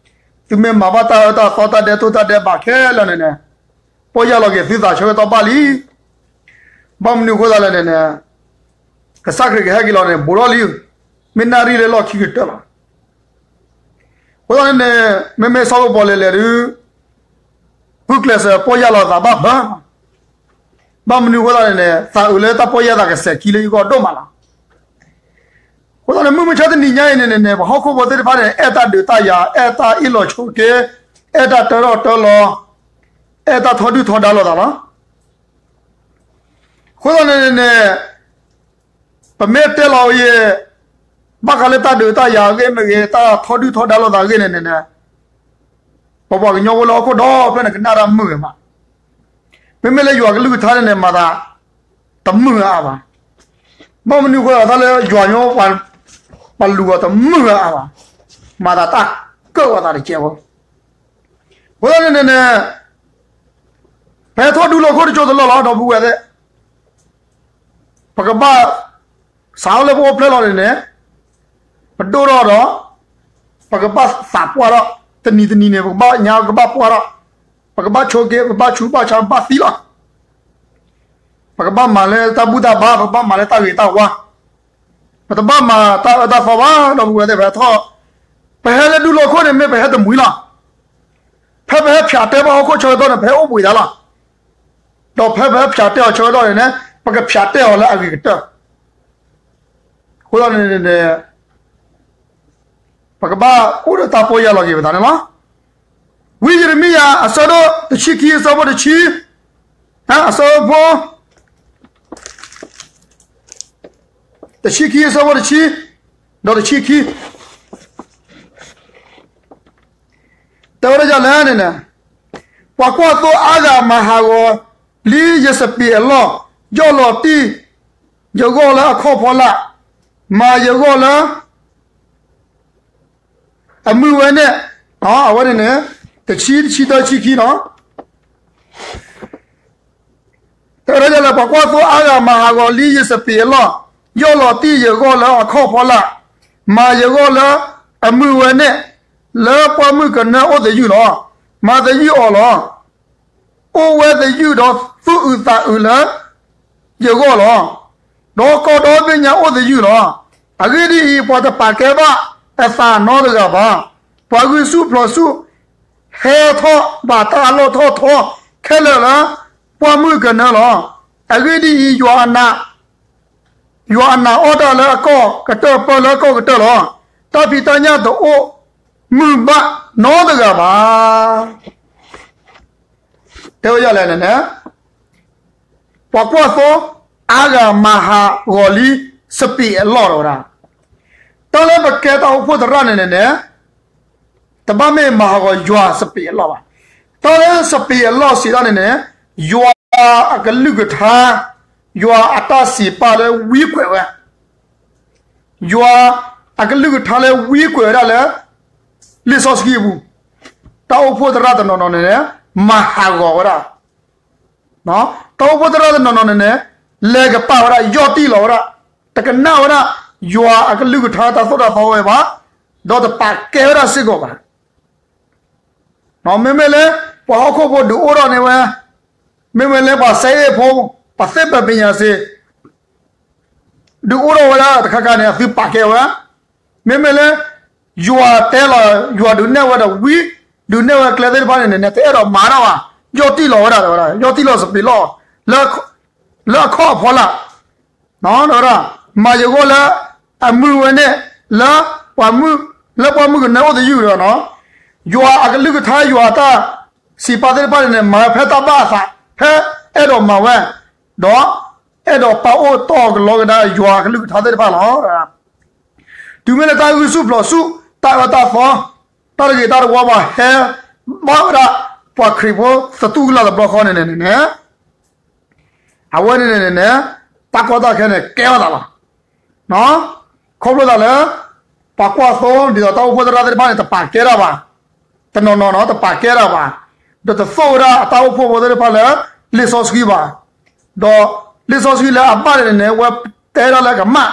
သုမ့ၢ်မၤဘၣ်တၢ်အၢတၢ်သီ တၢ်ဒဲးတိၢ်တၢ်ဒဲးဘးခဲလၢာ်န့ၣ်န့ၣ်, ပီၢ်ယၢ်လီၤက့ၤသုသးဆၢကတီၢ်ဘၣ်လံ. ဘၣ်မနုၤအဃိသတးလဲၣ်န့ၣ်န့ၣ်, ကစၢ်ခရံာ်ကဟဲက့ၤလီၤန့ၣ် ဘူးထီၣ်လံ, မ့ၢ်နၣ်ရံၣ်လၢလီၢ်ခံကတၢၢ်လီၤ. အဃိသတးန့ၣ်န့ၣ်, မ့မ့ၢ်စီၤကပီၤလဲၣ်လဲၣ်ဒုး, ဂုာ်ကျဲးစၢးပီၢ်ယၢ်လီၤသးဘၣ်ဖၢ, ဘၣ်မနုၤအဃိသတးန့ၣ်န့ၣ်, သးအုးလၢတၢ်ပီၢ်ယၢ်သးကစဲးခံလၢယဂီၢ်ဒိၣ်မးလီၤ. အဃိသတးန့ၣ် မုၢ်မဆါတနံၤညါအံၤန့ၣ်န့ၣ်န့ၣ် ပှၤဟီၣ်ခိၣ်ဖိသ့ၣ်တဖၣ်န့ၣ် အဲၣ်တၢ်ဒုးတၢ်ယၤ, အဲၣ်တၢ်အ့ၣ်လိာ်ဆိးက့, အဲၣ်တၢ်တၢထီၣ်တၢလီၤ, အဲၣ်တၢ်ထီဒုၣ်ထီဒါလိာ်သးလီၤ. အဃိသတးန့ၣ်န့ၣ်န့ၣ်, ပမ့ၢ်တဲလီၤအံၤ, ဘၣ်ဃးလၢတၢ်ဒုးတၢ်ယၤအဂ့ၢ်မ့ၢ်ဂ့ၤ, တၢ်ထီဒုၣ်ထီဒါလိာ်သးအဂ့ၢ်န့ၣ်န့ၣ်န့ၣ်, ပပှၤကညီဖိလၢဟီၣ်ခိၣ်ဒီဖျၢၣ်န့ၣ် ကနၣ်တၢ်မုာ်ဂ့ၤမး, မ့မ့ၢ်လၢယွၤကလုၢ်ကထါန့ၣ်န့ၣ် မၤသးတမုာ်အါဘၣ်. ဘၣ်မနုၤအဃိ တၢ်လၢယွၤညီ ပှၤလူၤအီၤတမုာ်အါဘၣ်, မၤသးတၢ်ကၢၣ်ဝဲသးတကဲးဖိ. အဃိသတးန့ၣ်န့ၣ်န့ၣ် ပဟဲထီၣ်ဒူလိာ်ခိၣ်တစိၢ်တလီၢ်လီၤ ဒီပုၢ်ဝဲၢ်သ့ၣ်, ပကဘၣ် စးထီၣ်လၢပအိၣ်ဖျဲၣ်လီၤန့ၣ်န့ၣ် ပဒိၣ်ထီၣ်ဒီး ပကဘၣ်သးပှၢ်ထီၣ်, တနံၤတနံၤန့ၣ် ပကဘၣ်ညါကဘၣ်ပှၢ်ထီၣ်, ပကဘၣ်ဆိးက့ ပကဘၣ်ဆူးဘၣ်ဆါ ဘၣ်သံလီၤ. ပကဘၣ်မၤလၢတၢ်ဘူၣ်တၢ်ဘါ, ပကဘၣ်မၤလၢတၢ်ဂ့ၤတၢ်ဝါ, ပတဘၣ်မၤတၢ်အၢတၢ်သီဘၣ် ဒီပုၢ်ဝဲၢ်သ့ၣ်. ပဟဲထီၣ်, ပဟဲလၢဒူလိာ်ခိၣ်န့ၣ် မ့ၢ်ပဟဲတမှံၤလီၤ. ဖဲပဟဲဖၠးတဲဘၣ်ဟီၣ်ခိၣ်ဆၢကတီၢ်န့ၣ် ပဟဲအိၣ်ဘှံးသးလီၤ. ဒီးဖဲပဟဲဖၠးတဲအီၤဆၢကတီၢ်န့ၣ်န့ၣ် ပကဖၠးတဲအီၤလၢအဂ့ၤကတၢၢ်. အဃိသတးန့ၣ်န့ၣ် ပကဘၣ်အိၣ်ဒီးတၢ်ပီၢ်ယၢ်လီၤက့ၤပသးန့ၣ်လီၤ. ဝံယံးရမံယၤ အဆၢဒိၣ်တဆံခံ အဆၢဖိတဆံ, အဆၢဖိ တဆံခံ အဆၢဖိတဆံ, ဒီးတဆံခံ တဲဝဲဒ်လဲၣ်န့ၣ်န့ၣ်, ပှၤကွၢ်သိအါဂၤမၤဟးဂီၤလံယစပံးအလီၢ်, ယီၢ်လီၤတံၢ်ယဂီၢ်လၢအခီၣ်ဖီလာ်, မၤယဂီၢ်လၢ အမုၢ်ဝဲန့ၣ်, အဝဲန့ၣ်န့ၣ် တဆံ တဆံတၢ တဆံခံနီၤ. တဲဝဲဒ်လဲၣ်, ပှၤကွၢ်သိအါဂၤမၤဟးဂီၤလံယစပံးအလီၢ်, ယီၢ်လီၤတံၢ်ယဂီၢ်လၢအခီၣ်ဖီလာ်, မၤယဂီၢ်လၢအမုၢ်ဝဲန့ၣ်, လၢပှၢ်မုၢ်ကနၢအိၣ်သယုၢ်လီၤ. မၤသယုၢ်အီၤလီၤ. အိၣ်ဝဲသယုၢ်ဒီးသူၣ်အုးသးအုးလၢယဂီၢ်လီၤ. ဒီးကီၢ်ဒီဘ့ၣ်ညါအိၣ်သယုၢ်လီၤ. အဂ့ၢ်ဒ်အံၤ, ပှၤတပာ်ကဲဘၣ်အသးနီတဂၤဘၣ်. ပှၤဂုာ်ဆူၣ်ဖျိးဆူၣ် ဟဲထီၣ်ဘၣ်တၢ်အလီၢ်ထီၣ်ထီခဲလၢာ်လၢပှၢ်မုၢ်ကနၢလီၤ. အဂ့ၢ်ဒ်အံၤ, ယွၤအနာ်အီၣ်တၢ်လၢအကီၢ်ကတၢၢ် ပၢလၢကီၢ်ကတၢၢ်လီၤ. တၢ်ဖံးတၢ်ညၣ်တအိၣ်မုာ်ဘၣ်နီတဂၤဘၣ်. တဲဝဲဒ်လဲၣ်န့ၣ်န့ၣ်, ပှၤကွၢ်သိအါဂၤမၤဟးဂီၤလံစပံးအလီၢ် တဲဝဲဒၣ်. တၢ်လၢပကဲတၢ်အိၣ်ဖှိၣ်သရၣ်န့ၣ်န့ၣ်န့ၣ်, တဘၣ်မ့ၢ်မၤဟးဂီၤယွၤစပံးအလီၢ်ဘၣ်. တၢ်လၢစပံးအလီၢ်စံးတၢ်န့ၣ်န့ၣ်, ယွၤအကလုၢ်ကထါ, ယွၤအတၢ်စံးပာ်လၢဝံကွဲးဝဲ ယွၤအကလုၢ်ကထါလၢဝံကွဲးဝဲဒၣ်လၢ လံာ်စီဆှံအပူၤ, တၢ်အိၣ်ဖှိၣ်သရၣ်တနီၤနီၤန့ၣ်န့ၣ် မၤဟးဂီၤဝဲဒၣ်. တၢ်အိၣ်ဖှိၣ်သရၣ်တနီၤနီၤန့ၣ်န့ၣ် လဲၤကပာ်ဝဲဒၣ် ယီၢ်တံၢ်လီၤဝဲဒၣ်, တကနၣ်ဝဲဒၣ် ယွၤအကလုၢ်ကထါတၢ်သိၣ်တၢ်သီဝဲဘၣ်, ဒီးတပာ်ကဲဝဲဒၣ်စ့ၢ်ကီးဘၣ်. မ့မ့ၢ်လၢ ပှၤဟီၣ်ခိၣ်ဖိဒုးအိၣ်ထီၣ်န့ၢ်ဝဲ, မ့မ့ၢ်လၢပှၤစဲအ့ၣ်ဖိ, ပှၤသ့ၣ်ပာ်ပညးစ့ ဒုးအိၣ်ထီၣ်ဝဲဒၣ်တခါခါန့ၣ် အသုပာ်ကဲဝဲ, မ့မ့ၢ်လၢ ယွၤတဲလီၤ ယွၤဒုးနဲၣ်ဝဲဒီးဝံ, ဒုးနဲၣ်ဝဲကျဲသ့ၣ်တဖၣ်န့ၣ်န့ၣ် တအဲၣ်ဒိးမၤတၢ်ဘၣ်, ယီၢ်တံၢ်လီၤဝဲဒၣ် တဲဝဲဒၣ်, ယီၢ်တံၢ်လီၤစပံးလီၢ် လၢအခီၣ်အဖီလာ်, တဲဝဲဒၣ်, မၤယဂီၢ်လၢအမုၢ်ဝဲန့ၣ်, လၢပှၢ်မုၢ်, လၢပှၢ်မုၢ်ကနၢအိၣ်သယုၢ်ဒီး, ယွၤအကလုၢ်ကထါ ယွၤအတၢ်စံးပာ်သ့ၣ်တဖၣ်န့ၣ်န့ၣ် မၤဝဲဖဲတၢ်ဘၣ်အသး, ဖဲအဲၣ်ဒိးမၤဝဲ, ဒီးအဲၣ်ဒိးပာ်အိၣ်တီအကလီကဒါယွၤအကလုၢ်ကထါသ့ၣ်တဖၣ်လီၤ. တုၤမ့ၢ်လၢတၢ်ဂုာ်ဆူၣ်ဖျိးဆူၣ်, တၢ်အၢတၢ်သီ, တၢ်တဂ့ၤတၢ်တဝါဘၣ်ဟဲဘၣ်ဝဲဒၣ် ပှၤခရံာ်ဖိသတူၢ်ကလာ်တဘျီဃီန့ၣ်န့ၣ်န့ၣ်, အဝဲန့ၣ်န့ၣ်န့ၣ်န့ၣ်, တၢ်ကီတၢ်ခဲန့ၣ်ကဲထီၣ်သးလီၤ. ခီဖျိလၢ ပှၤကွၢ်သိဒ်သိးတၢ်အိၣ်ဖှိၣ်သရၣ်သ့ၣ်တဖၣ်န့ၣ် တပာ်ကဲတၢ်ဘၣ်, တနီၤနီၤနီၤ တပာ်ကဲတၢ်ဘၣ်, ဒီးတသိၣ်ဝဲဒၣ်အတၢ်အိၣ်ဖှိၣ်ဖိသ့ၣ်တဖၣ်လၢ လံာ်စီဆှံဘၣ်, ဒီးလံာ်စီဆှံလၢအဘၣ်န့ၣ်န့ၣ် ဝဲတဲဒၣ်လၢအကမၣ်,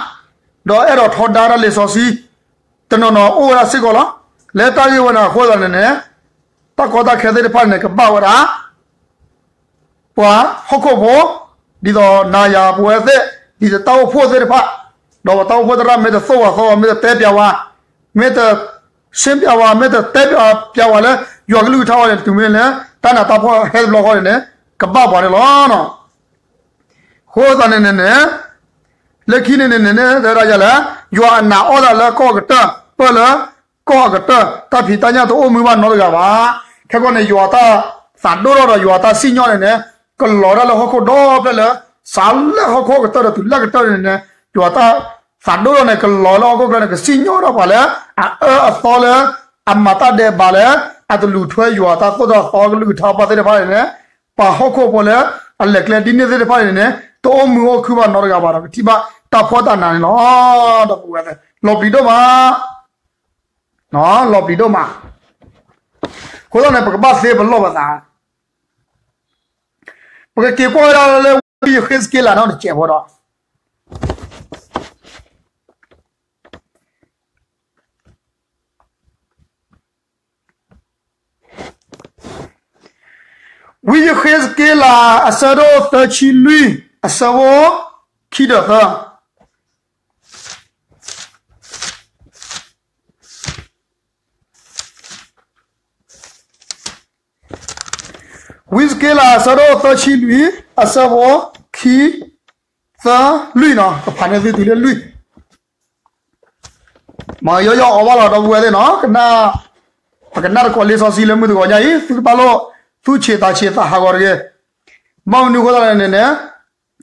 ဒီးအဲၣ်ဒိးထီဒါတၢ်လံာ်စီဆှံ, တနီၤနီၤအိၣ်ဝဲဒၣ်စ့ၢ်ကီးလီၤ. လၢတၢ်ဂ့ၢ်ဝဲန့ၣ်အဃိသတးန့ၣ်န့ၣ်, တၢ်ကီတၢ်ခဲသ့ၣ်တဖၣ်န့ၣ် ကဘၣ်ဝဲဒၣ် ပှၤဟီၣ်ခိၣ်ဖိ, ဒ်သိးနၤယၤပဝဲသ့ၣ်, ဒ်သိးတၢ်အိၣ်ဖှိၣ်သ့ၣ်တဖၣ်, ဒီးပတၢ်အိၣ်ဖှိၣ်သရၣ်မ့ၢ်တသိၣ်ဝဲသီဝဲ, မ့ၢ်တတဲပၠးဝဲ, မ့ၢ်တ ရှင်းပြဝဲ, မ့ၢ်တတဲပၠးဝဲလၢ ယွၤကလုၢ်ကထါဝဲန့ၣ် တုၤမ့ၢ်လၢ တၢ်နးတၢ်ဖှီၣ်ဟဲတဘျီဃီန့ၣ်န့ၣ် ကဘၣ်ပှၤန့ၣ်လီၤ. အဃိသတးန့ၣ်န့ၣ်န့ၣ်, လၢခံန့ၣ်န့ၣ်န့ၣ် တဲဝဲဒၣ်ယၤလၢ ယွၤအနာ်အီၣ်သးလၢကီၢ်အကတၢၢ်, ပၢၢ်လၢကီၢ်အကတၢၢ်, တၢ်ဖံးတၢ်ညၣ်တအိၣ်မုာ်ဘၣ်နီတဂၤဘၣ်. ခဲကီန့ၣ် ယွၤတၢ်သးဒိၣ်ထီၣ်ဒီးယွၤတၢ်စံၣ်ညီၣ်န့ၣ်န့ၣ် ကလီၤဒၣ်လၢဟီၣ်ခိၣ်ဒီဖျၢၣ်လၢ စးလၢဟီၣ်ခိၣ်ကတၢၢ်ဒီးတုၤလၢကတၢၢ်န့ၣ်န့ၣ်, ယွၤတၢ်သးဒိၣ်ထီၣ်န့ၣ် ကလီၤလၢဟီၣ်ခိၣ်ကတၢၢ်န့ၣ် ကစံၣ်ညီၣ်ထီၣ်ပှၤလၢ အအၢအသီလၢ အမၤတၢ်ဒဲးဘးလၢ အတလူၤထွဲယွၤတၢ်သိၣ်တၢ်သီကလုၢ်ကထါဘၣ်သ့ၣ်တဖၣ်န့ၣ်န့ၣ်, ပှၤဟီၣ်ခိၣ်ဖိလၢအလဲၤကျဲဒ်န့ၣ်သ့ၣ်တဖၣ်န့ၣ်န့ၣ် တအိၣ်မုာ်အိၣ်ခုၣ်ဘၣ်နီတဂၤဘၣ်ဒီး ကထံၣ်ဘၣ်တၢ်ဖှီၣ်တၢ်နးန့ၣ်လီၤ. ဒီပုၢ်ဝဲၢ်သ့ၣ် လီၤပျံၤဒိၣ်မး, လီၤပျံၤဒိၣ်မး. အဃိသတးန့ၣ် ပကဘၣ်သ့ပလီၢ်ပသး, ပကက့ၤကွၢ်ဝဲဒၣ်လၢဝံယဃ့းစက့လးနီတစဲးဖိဒီး ဝံယဃ့းစက့လး အဆၢဒိၣ်သၢဆံလွံၢ် အဆၢဖိခံဒီးသၢ. ဝံစက့လး အဆၢဒိၣ်သၢဆံလွံၢ် အဆၢဖိခံ သၢ လွံၢ်နီၤ, ကဖးန့ၢ်သုတုၤလၢလွံၢ် မၤယီယီအီၤဘၣ်လီၤ ဒီပုၢ်ဝဲၢ်သ့ၣ်နီၤ, ပကနၣ်တကိးလံာ်စီဆှံလၢမုၢ်တဂီၤညါအံၤ သုတဘၣ်လိၣ်သူၣ်ဆံးသးဆံးသးဟးဂီၤတဂ့ၤ. ဘၣ်မနုၤအဃိသတးန့ၣ်န့ၣ်,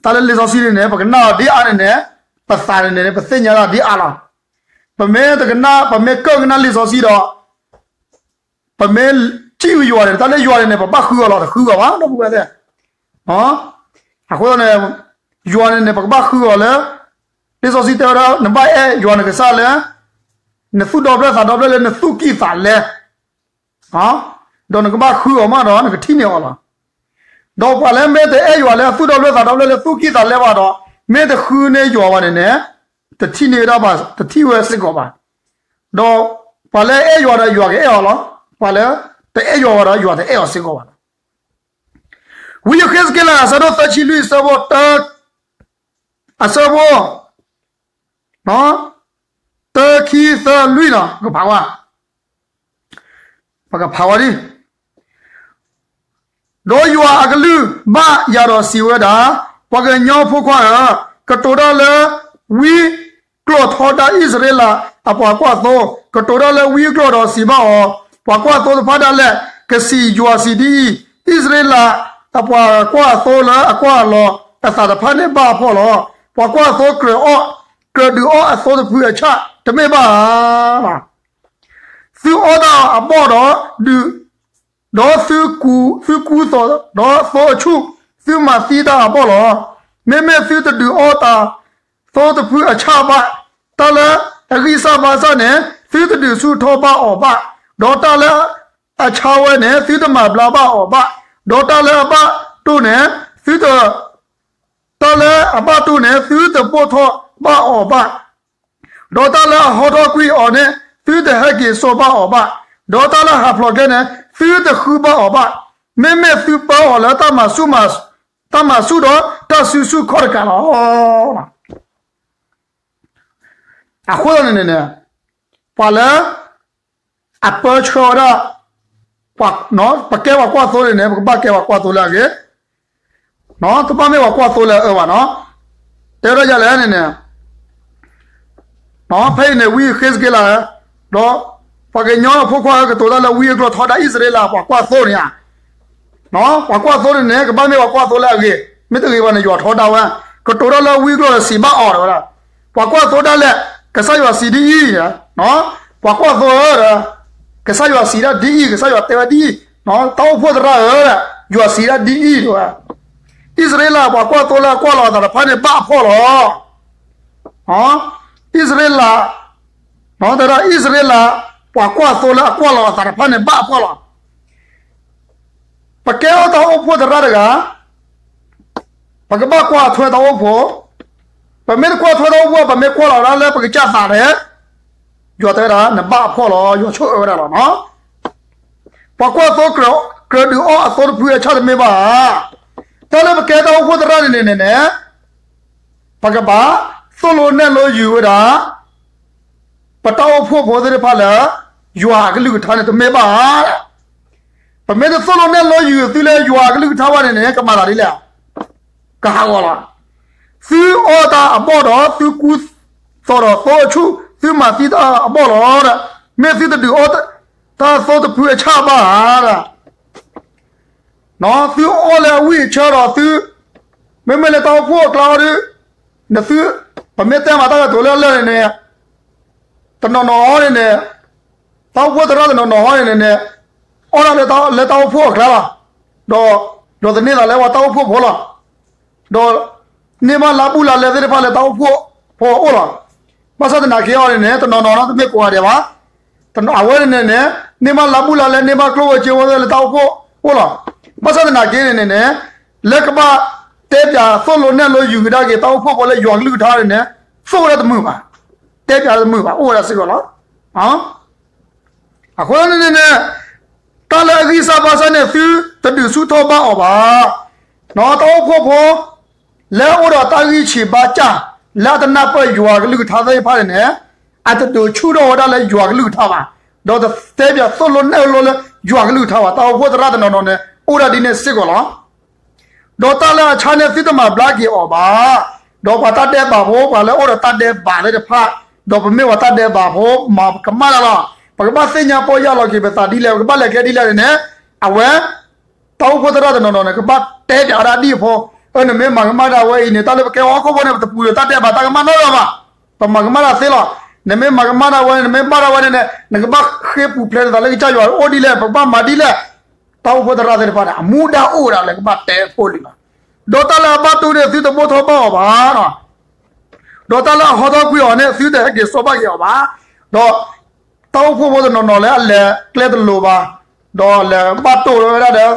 တၢ်လၢလံာ်စီဆှံန့ၣ်န့ၣ် ပကနၣ်အီၤဒ်အါန့ၣ်န့ၣ်, ပသးန့ၣ်န့ၣ် ပသ့ၣ်ညါတၢ်ဒ်အါလီၤ. ပမ့ၢ်တကနၣ် ပမ့ၢ်ကၢၣ်ကနၣ်လံာ်စီဆှံဒီး ပမ့ၢ်စံၣ်ဝံၤယွၤန့ၣ် တၢ်လၢယွၤန့ၣ်န့ၣ် ပဘၣ်ဃုအီၤလီၤ တဃုအီၤဘၣ် ဒီပုၢ်ဝဲၢ်သ့ၣ်. အဃိသတးန့ၣ် ယွၤန့ၣ်န့ၣ် ပကဘၣ်ဃုအီၤလၢ လံာ်စီဆှံတဲဝဲဒၣ် နဘၣ်အဲၣ်ယွၤနကစၢ်လၢ နသူၣ်ဒီဖျၢၣ်သးဒီဖျၢၣ်လၢနသူၣ်ကံၢ်သးလဲ, ဒီးနကဘၣ်ဃုအီၤမးဒီး နကထံၣ်န့ၢ်အီၤလီၤ. ဒီးပှၤလၢမ့ၢ်တအဲၣ်ယွၤလၢအသူၣ်ဒီဖျၢၣ်သးဒီဖျၢၣ်လၢသူၣ်ကံၢ်သးလဲဘၣ်ဒီး မ့ၢ်တဃုန့ၢ်ယွၤဘၣ်န့ၣ်န့ၣ်, တထံၣ်န့ၢ်ဝဲဒၣ်ဘၣ် တထံၣ်ဝဲစ့ၢ်ကီးဘၣ်. ဒီးပှၤလၢအအဲၣ်ယွၤဒီးယွၤကအဲၣ်အီၤလီၤ. ပှၤလၢတအဲၣ်ယွၤဘၣ်ဒီးယွၤတအဲၣ်အီၤစ့ၢ်ကီးဘၣ်လီၤ. ဝံယဃ့းစက့လး အဆၢဒိၣ်သၢဆံလွံၢ် အဆၢဖိတၢ အဆၢဖိ တၢ ခံ သၢ လွံၢ်နီၤ, ပကဖးဝဲ, ပကဖးဝဲဒ် ဒီးယွၤအကလုၢ်ဘၣ်ယၤဒီးစံးဝဲဒၣ်, ပှၤကညီဖိခွါဧၢ, ကတိၤတၢ်လၢဝံကျိာ်ထီဒါအံၣ်စရ့လးအပှၤကွၢ်သိ, ကတိၤတၢ်လၢဝံအကျိာ်ဒီးစံးဘၣ်အီၤ, ပှၤကွၢ်သိတဖၣ်ဒၣ်လဲာ်, ကစံးယွၤစံးဒ်အံၤ, အံၣ်စရ့လးအပှၤကွၢ်သိလၢအကွၢ်အလီၤအသးတဖၣ်န့ၣ်ဘၣ်အဖှီၣ်လီၤ. ပှၤကွၢ်သိကြၢးအီၣ်, ကြၢးဒုးအီၣ်အသိတဖုအဆၣ်တမ့ၢ်ဘၣ်ဧါ. သုအီၣ်တၢ်အဘီၣ်ဒီး ဒုး, ဒီးသုကူ, သုကူသိးဒီးသိအဆူၣ်, သုမၤသံတၢ်အဘီၣ်လီၤ. မ့မ့ၢ်သုတဒုးအီၣ်တၢ်သိတဖုအဆၣ်ဘၣ်, တၢ်လၢအဂံၢ်စၢ်ဘါစၢ်န့ၣ် သုတဒုးဆူၣ်ထီၣ်ဘၣ်အီၤဘၣ်, ဒီးတၢ်လၢအဆါဝဲန့ၣ် သုတမၤဘျါဘၣ်အီၤဘၣ်, ဒီးတၢ်လၢအဘၣ်တိၢ်န့ၣ် သုတ တၢ်လၢအဘၣ်တိၢ်န့ၣ် သုတဘိၣ်ထီၣ်ဘၣ်အီၤဘၣ်, ဒီးတၢ်လၢအဟီထီၣ်ကွံာ်အီၤန့ၣ် သုတဟဲက့ၤစိာ်ဘၣ်အီၤဘၣ်, ဒီးတၢ်လၢဟးဖျိးကဲန့ၣ် သုတဃုဘၣ်အီၤဘၣ်, မ့မ့ၢ်သုပၢအီၤလၢတၢ်မၤဆူၣ်, တၢ်မၤဆူၣ်ဒီးတၢ်စုဆူၣ်ခီၣ်တကးလီၤ. အဃိသတးန့ၣ်န့ၣ် ပှၤလၢ အပၢဆှၢဝဲဒၣ်, ပကဲပှၤကွၢ်သိန့ၣ်န့ၣ် ပကဘၣ်ကဲပှၤကွၢ်သိလၢအဂ့ၤ, တဘၣ်မ့ၢ်ပှၤကွၢ်သိလၢအအၢဘၣ်နီၤ, တဲဝဲဒၣ်ယၤလဲၣ်န့ၣ်န့ၣ်, ဖဲအံၤန့ၣ် ဝံဃ့းစက့လး, ဒီးပှၤကညီဖိခွါဧၢ ကတိၤတၢ်လၢဝံအကျိာ်ထီဒါအံၣ်စရ့လးပှၤကွၢ်သိန့ၣ်ဧါ ပှၤကွၢ်သိန့ၣ်န့ၣ် ကဘၣ်မ့ၢ်ပှၤကွၢ်သိလၢအဂ့ၤ, မ့တဂ့ၤဘၣ်န့ၣ် ယွၤထီဒါဝဲ, ကတိၤတၢ်လၢဝံအကျိာ်ဒီးစံးဘၣ်အီၤတဲဝဲဒၣ်, ပှၤကွၢ်သိဒၣ်လဲာ်, ကစၢ်ယွၤစံးဒ်အံၤ, ပှၤကွၢ်သိဧၢ, ကစၢ်ယွၤစံးဒၣ်ဒ်အံၤ, ကစၢ်ယွၤတဲဝဲဒ်အံၤ, တၢ်အိၣ်ဖှိၣ်သရၣ်ဧၢ, ယွၤစံးဒၣ်ဒ်အံၤတဲဝဲ, အံၣ်စရ့လးပှၤကွၢ်သိလၢအကွၢ်လီၤအသးတဖၣ်န့ၣ်ဘၣ်အဖှီၣ်လီၤ. အံၣ်စရ့လး, တဲဒၣ်အံၣ်စရ့လး, ပှၤကွၢ်သိလၢအကွၢ်လီၤအသးတဖၣ်န့ၣ်ဘၣ်အဖှီၣ်လီၤ. ပကဲထီၣ်တၢ်အိၣ်ဖှိၣ်သရၣ်တဂၤ, ပကဘၣ်ကွၢ်ထွဲတၢ်အိၣ်ဖှိၣ်, ပမ့ၢ်တကွၢ်ထွဲတၢ်အိၣ်ဖှိၣ် ပမ့ၢ်ကွၢ်လီၤဒၣ်လၢပကစၢ်သးန့ၣ်, ယွၤတဲဝဲဒၣ် နဘၣ်အဖှီၣ်လီၤ, ယွၤဆိၣ်အၢဝဲဒၣ်လီၤနီၤ. ပှၤကွၢ်သိကြၢးဒုးအီၣ်အသိတဖုအဆၣ်တမ့ၢ်ဘၣ်ဧါ. တၢ်လၢပကဲတၢ်အိၣ်ဖှိၣ်သရၣ်န့ၣ်န့ၣ်န့ၣ်, ပကဘၣ်သိၣ်လိနဲၣ်လိယုာ်ဝဲဒၣ် ပတၢ်အိၣ်ဖှိၣ်ဖိသ့ၣ်တဖၣ်လၢ ယွၤအကလုၢ်ကထါန့ၣ်တမ့ၢ်ဘၣ်ဧါ. ပမ့ၢ်တသိၣ်လိနဲၣ်လိယုာ်သုလၢယွၤအကလုၢ်ကထါဘၣ်န့ၣ်န့ၣ် ကမၤသးဒ်လဲၣ်, ကဟးဂီၤလီၤ. သုအီၣ်တၢ်အဘီၣ်ဒီး သုကူသိးဒီးသိအဆူၣ်, သုမၤသံတၢ်အဘီၣ်လီၤ. မ့ၢ်သုတဒုးအီၣ်တၢ်သိတဖုအဆၣ်ဘၣ်ဧါ. သုအီၣ်လၢအဝံၣ်အဆၢဒီးသု, မ့မ့ၢ်လၢတၢ်အိၣ်ဖှိၣ်အကျါအီၤဒီး, နသု, ပမ့ၢ်တဲမၤတၢ်ကတိၤလၢအလၢာ်န့ၣ်န့ၣ်, တနီၤနီၤအီၤန့ၣ်န့ၣ်, တၢ်အိၣ်ဖှိၣ်သရၣ်တနီၤနီၤအီၤန့ၣ်န့ၣ်န့ၣ်, အီၣ်ဒၣ်လၢတၢ်အိၣ်ဖှိၣ်အကျါလီၤ. ဒီး ဒီးသန့ၤသးလၢပှၤတၢ်အိၣ်ဖှိၣ်ဖိလီၤ. ဒီး န့ၢ်ဘၣ်လါဘူးလါလဲသ့ၣ်တဖၣ်လၢတၢ်အိၣ်ဖှိၣ်ဖိအအိၣ်လီၤ. ဘၣ်ဆၣ်သနာ်က့အီၤန့ၣ်န့ၣ် တနီၤနီၤနီတမ့ၢ်ကိးဂၤဒဲးဘၣ်. အဝဲန့ၣ်န့ၣ်န့ၣ် န့ၢ်ဘၣ်လါဘူးလါလဲ န့ၢ်ဘၣ်ကျိၣ်ဝဲစ့ဝဲလၢတၢ်အိၣ်ဖှိၣ်အအိၣ်လီၤ. ဘၣ်ဆၣ်သနာ်က့န့ၣ်န့ၣ်န့ၣ် လၢကဘၣ်တဲပၠးသိၣ်လိနဲၣ်လိယူၤကဒါက့ၤတၢ်အိၣ်ဖှိၣ်ဖိလၢယွၤကလုၢ်ကထါန့ၣ်န့ၣ် သိၣ်ဝဲဒၣ်တမုာ်ဘၣ်. တဲပၠးတမုာ်ဘၣ် အိၣ်ဝဲဒၣ်စ့ၢ်ကီးလီၤ. အဃိန့ၣ်န့ၣ်န့ၣ် တၢ်လၢအဂံၢ်စၢ်ဘါစၢ်န့ၣ် သုတဒုးဆူၣ်ထီၣ်ဘၣ်အီၤဘၣ်. တၢ်အိၣ်ဖှိၣ်ဖိ လၢအအိၣ်ဒီးတၢ်ဂံၢ်ဆံးဘါစၢ် လၢအတနၢ်ပၢၢ်ယွၤကလုၢ်ကထါသ့ၣ်တဖၣ်န့ၣ်န့ၣ် အတဒုးဆူၣ်ထီၣ်ဝဲဒၣ်လၢယွၤကလုၢ်ကထါဘၣ်. ဒီးတတဲပၠးသိၣ်လိနဲၣ်လိလၢယွၤကလုၢ်ကထါဘၣ်. တၢ်အိၣ်ဖှိၣ်သရၣ်တနီၤနီၤန့ၣ် အိၣ်ဒၣ်ဒ်န့ၣ်စ့ၢ်ကီးလီၤ. ဒီးတၢ်လၢအဆါန့ၣ် သုတမၤဘျါက့ၤအီၤဘၣ်. ဒီးပှၤတၢ်ဒဲးဘးဖိ ပှၤလၢအိၣ်ဒီးတၢ်ဒဲးဘးသ့ၣ်တဖၣ်, ဒီးပမ့ၢ်ပှၤတၢ်ဒဲးဘးဖိ မၤကမၣ်တၢ်လီၤ. ပကဘၣ်သ့ၣ်ညါပီၢ်ယၢ်လီၤက့ၤပသးဒ်လဲၣ်, ပကဘၣ်လဲၤကျဲဒ်လဲၣ်န့ၣ်န့ၣ်, အဝဲ တၢ်အိၣ်ဖှိၣ်သရၣ်တနီၤနီၤန့ၣ် ကဘၣ်တဲပၠးဝဲဒၣ်ဒ်အဖိ, အၢ နမ့ၢ်မၤကမၣ်ဒၣ်ဝဲအံၤန့ၣ် တၢ်လၢပကဲဟီၣ်ခိၣ်ဖိန့ၣ် ပတပူၤဒီးတၢ်ဒဲးဘးတၢ်ကမၣ်နီတဂၤဘၣ်. ပမၤကမၣ်တၢ်သ့လီၤ. နမ့ၢ်မၤကမၣ်ဒၣ်ဝဲန့ၣ် နမ့ၢ်ဘၣ်ဒၣ်ဝဲန့ၣ်န့ၣ် နကဘၣ်ဃ့ပူၤဖျဲးနသးလၢကစၢ်ယွၤအိၣ်ဒ်လဲၣ်, ပကဘၣ်မၤဒ်လဲၣ်. တၢ်အိၣ်ဖှိၣ်သရၣ်သ့ၣ်တဖၣ်န့ၣ် အမူဒါအိၣ်ဝဲဒၣ်လၢကဘၣ်တဲဖိလံလီၤ. ဒီးတၢ်လၢအဘၣ်တိၢ်န့ၣ် သုတဘိၣ်ထီၣ်ဘၣ်အီၤဘၣ်. ဒီးတၢ်လၢအဟီထီၣ်ကွံာ်အီၤန့ၣ် သုတဟဲက့ၤစီဘၣ်က့ၤအီၤဘၣ်. ဒီး တၢ်အိၣ်ဖှိၣ်ဖိတနီၤနီၤလၢအလဲၤကျဲတလိၤဘၣ်, ဒီးလဲၤဘၣ်တိၢ်ဝဲ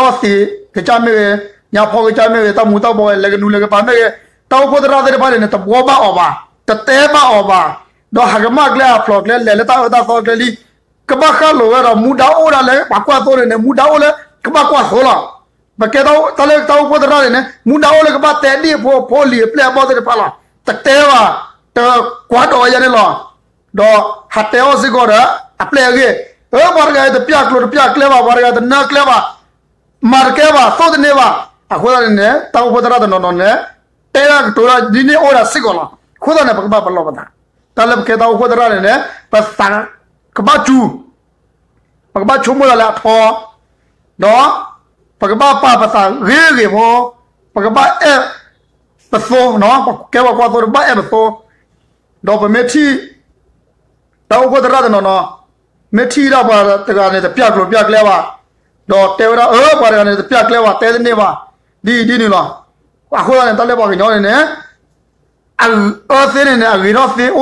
ဒၣ်ဒီး ကဲအီၣ်သံးကစၢ်မ့ၢ်ဂ့ၤ, ညါဖီကစၢ်မ့ၢ်ဂ့ၤ, တၢ်မူၤတၢ်ဘှီး လဲၤကနူၤလဲၤကပၤမ့ၢ်ဂ့ၤ, တၢ်အိၣ်ဖှိၣ်သရၣ်သ့ၣ်တဖၣ်န့ၣ်န့ၣ် တဘှီဘၣ်အီၤဘၣ်, တတဲဘၣ်အီၤဘၣ်. ဒီးဟးကမၣ်ကျဲ ဟးဖျိးကျဲ လဲၤလၢတၢ်အၢတၢ်သီကျဲလံ. ကဘၣ်ဃၣ်လိာ်ဝဲဒီး မူဒါအိၣ်ဒၣ်လၢပှၤကွၢ်သိန့ၣ်န့ၣ် မူဒါအိၣ်လၢကဘၣ်ကွၢ်သိလီၤ. ပကဲတၢ်လၢတၢ်အိၣ်ဖှိၣ်သရၣ်န့ၣ်န့ၣ် မူဒါအိၣ်လၢကဘၣ်တဲဒ်အဖိ ဖိလံၤအပျဲၢ်အဘီၣ်သ့ၣ်တဖၣ်လီၤ. တတဲဘၣ်, တကွၢ်ဒိးဝဲယဲန့ၣ်လီၤ. ဒီးဟးတဲအီၣ်စ့ၢ်ကီးဒီး အပျဲၢ်အဂ့ၢ်, အၢ ပှၤတဂၤအံၤတပျၢ်ကျိၤတပျၢ်ကျဲဘၣ်, ပှၤတဂၤတနၢ်ကျဲဘၣ်, မၤတကဲဘၣ်, သိၣ်တန့ၢ်ဘၣ်. အဃိသတးန့ၣ်န့ၣ် တၢ်အိၣ်ဖှိၣ်သရၣ်တနီၤနီၤန့ၣ် တဲဒၣ်ကတိၤဒၣ်ဒ်န့ၣ်အိၣ်ဒၣ်စ့ၢ်ကီးလီၤ. အဃိသတးန့ၣ် ပကဘၣ်ပလီၢ်ပသး, တၢ်လၢပကဲတၢ်အိၣ်ဖှိၣ်သရၣ်န့ၣ်န့ၣ် ပသးကဘၣ်စူၤ ပကဘၣ်ဆိကမိၣ်ဒၣ်လၢအထီ, ဒီး ပကဘၣ်ပာ်ပသးဂ့ၤဂ့ၤဖိ, ပကဘၣ်အဲၣ်ပသိ, ပကဲပှၤကွၢ်သိတဘၣ်အဲၣ်ပသိ, ဒီးပမ့ၢ်ထံၣ် တၢ်အိၣ်ဖှိၣ်သရၣ်တနီၤနီၤ, မ့ၢ်ထံၣ်ဒၣ်ပှၤတဂၤန့ၣ် တပျၢ်ကျိၤပျၢ်ကျဲဘၣ်, ဒီးတဲဝဲဒၣ် အၢ ပှၤတဂၤန့ၣ် တပျၢ်ကျဲဘၣ် တဲတန့ၢ်ဘၣ်, ဒ်အံၤဒ်နုၤလီၤ. အဃိသ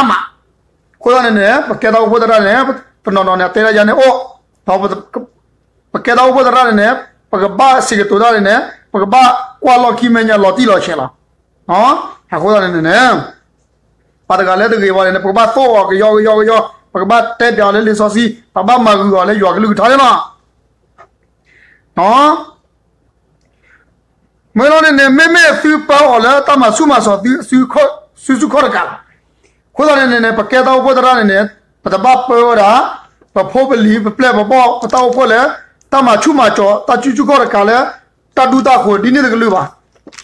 တးန့ၣ် တၢ်လၢပှၤကညီန့ၣ်န့ၣ် အအၢသ့န့ၣ်န့ၣ် အဂ့ၤထီၣ်သ့အိၣ်ဒၣ်အါမး. အဃိသတးန့ၣ်န့ၣ် ပကဲတၢ်အိၣ်ဖှိၣ်သရၣ်န့ၣ် တနီၤနီၤန့ၣ် အတဲဒၣ်ယၤန့ၣ်အိၣ်, ဒီး ပကဲတၢ်အိၣ်ဖှိၣ်သရၣ်န့ၣ်န့ၣ် ပကဘၣ်စံးကတိၤတၢ်န့ၣ်န့ၣ် ပကဘၣ်ကွၢ်လီၢ်ခံမဲာ်ညါလီၤတံၢ်လီၤဆဲးလီၤ. အဃိသတးန့ၣ်န့ၣ် ပှၤတဂၤလၢတဂ့ၤဘၣ်န့ၣ်န့ၣ် ပကဘၣ်သိၣ်အီၤကယီကယီကယီ, ပကဘၣ်တဲပၠးအီၤလၢလံာ်စီဆှံ, ပဘၣ်မၤဂုာ်အီၤလၢယွၤကလုၢ်ကထါန့ၣ်လီၤ. မ့ၢ်လီၤန့ၣ်န့ၣ် မ့မ့ၢ်သုပၢအီၤလၢတၢ်မၤဆူၣ်မၤစီၤသု စုဆူၣ်ခီၣ်တကးလီၤ. အဃိသတးန့ၣ်န့ၣ် ပကဲတၢ်အိၣ်ဖှိၣ်သရၣ်န့ၣ်န့ၣ် ပတဘၣ်ပၢဝဲဒၣ် ပဖိပလံၤ ပပျဲၢ်ပဘီၣ် ပတၢ်အိၣ်ဖှိၣ်လၢ တၢ်မၤဆူၣ်မၤစီၤ တၢ်စုဆူၣ်ခီၣ်တကးလၢ တၢ်ဒူတၢ်ဃိၤဒ်န့ၣ်တကလုာ်ဘၣ်.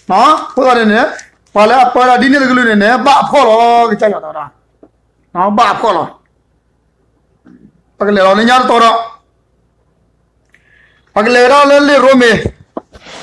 အဃိသတးန့ၣ်န့ၣ် ပှၤလၢအပၢဝဲဒၣ်ဒ်န့ၣ်တကလုာ်န့ၣ်န့ၣ် ဘၣ်အဖှီၣ်လီၤ ကစၢ်ယွၤတၢ်ဝဲဒၣ်, ဘၣ်အဖှီၣ်လီၤ. ပကလဲၤလီၤလၢညါတတီၤဒီး ပကလဲၤဝဲဒၣ်လၢ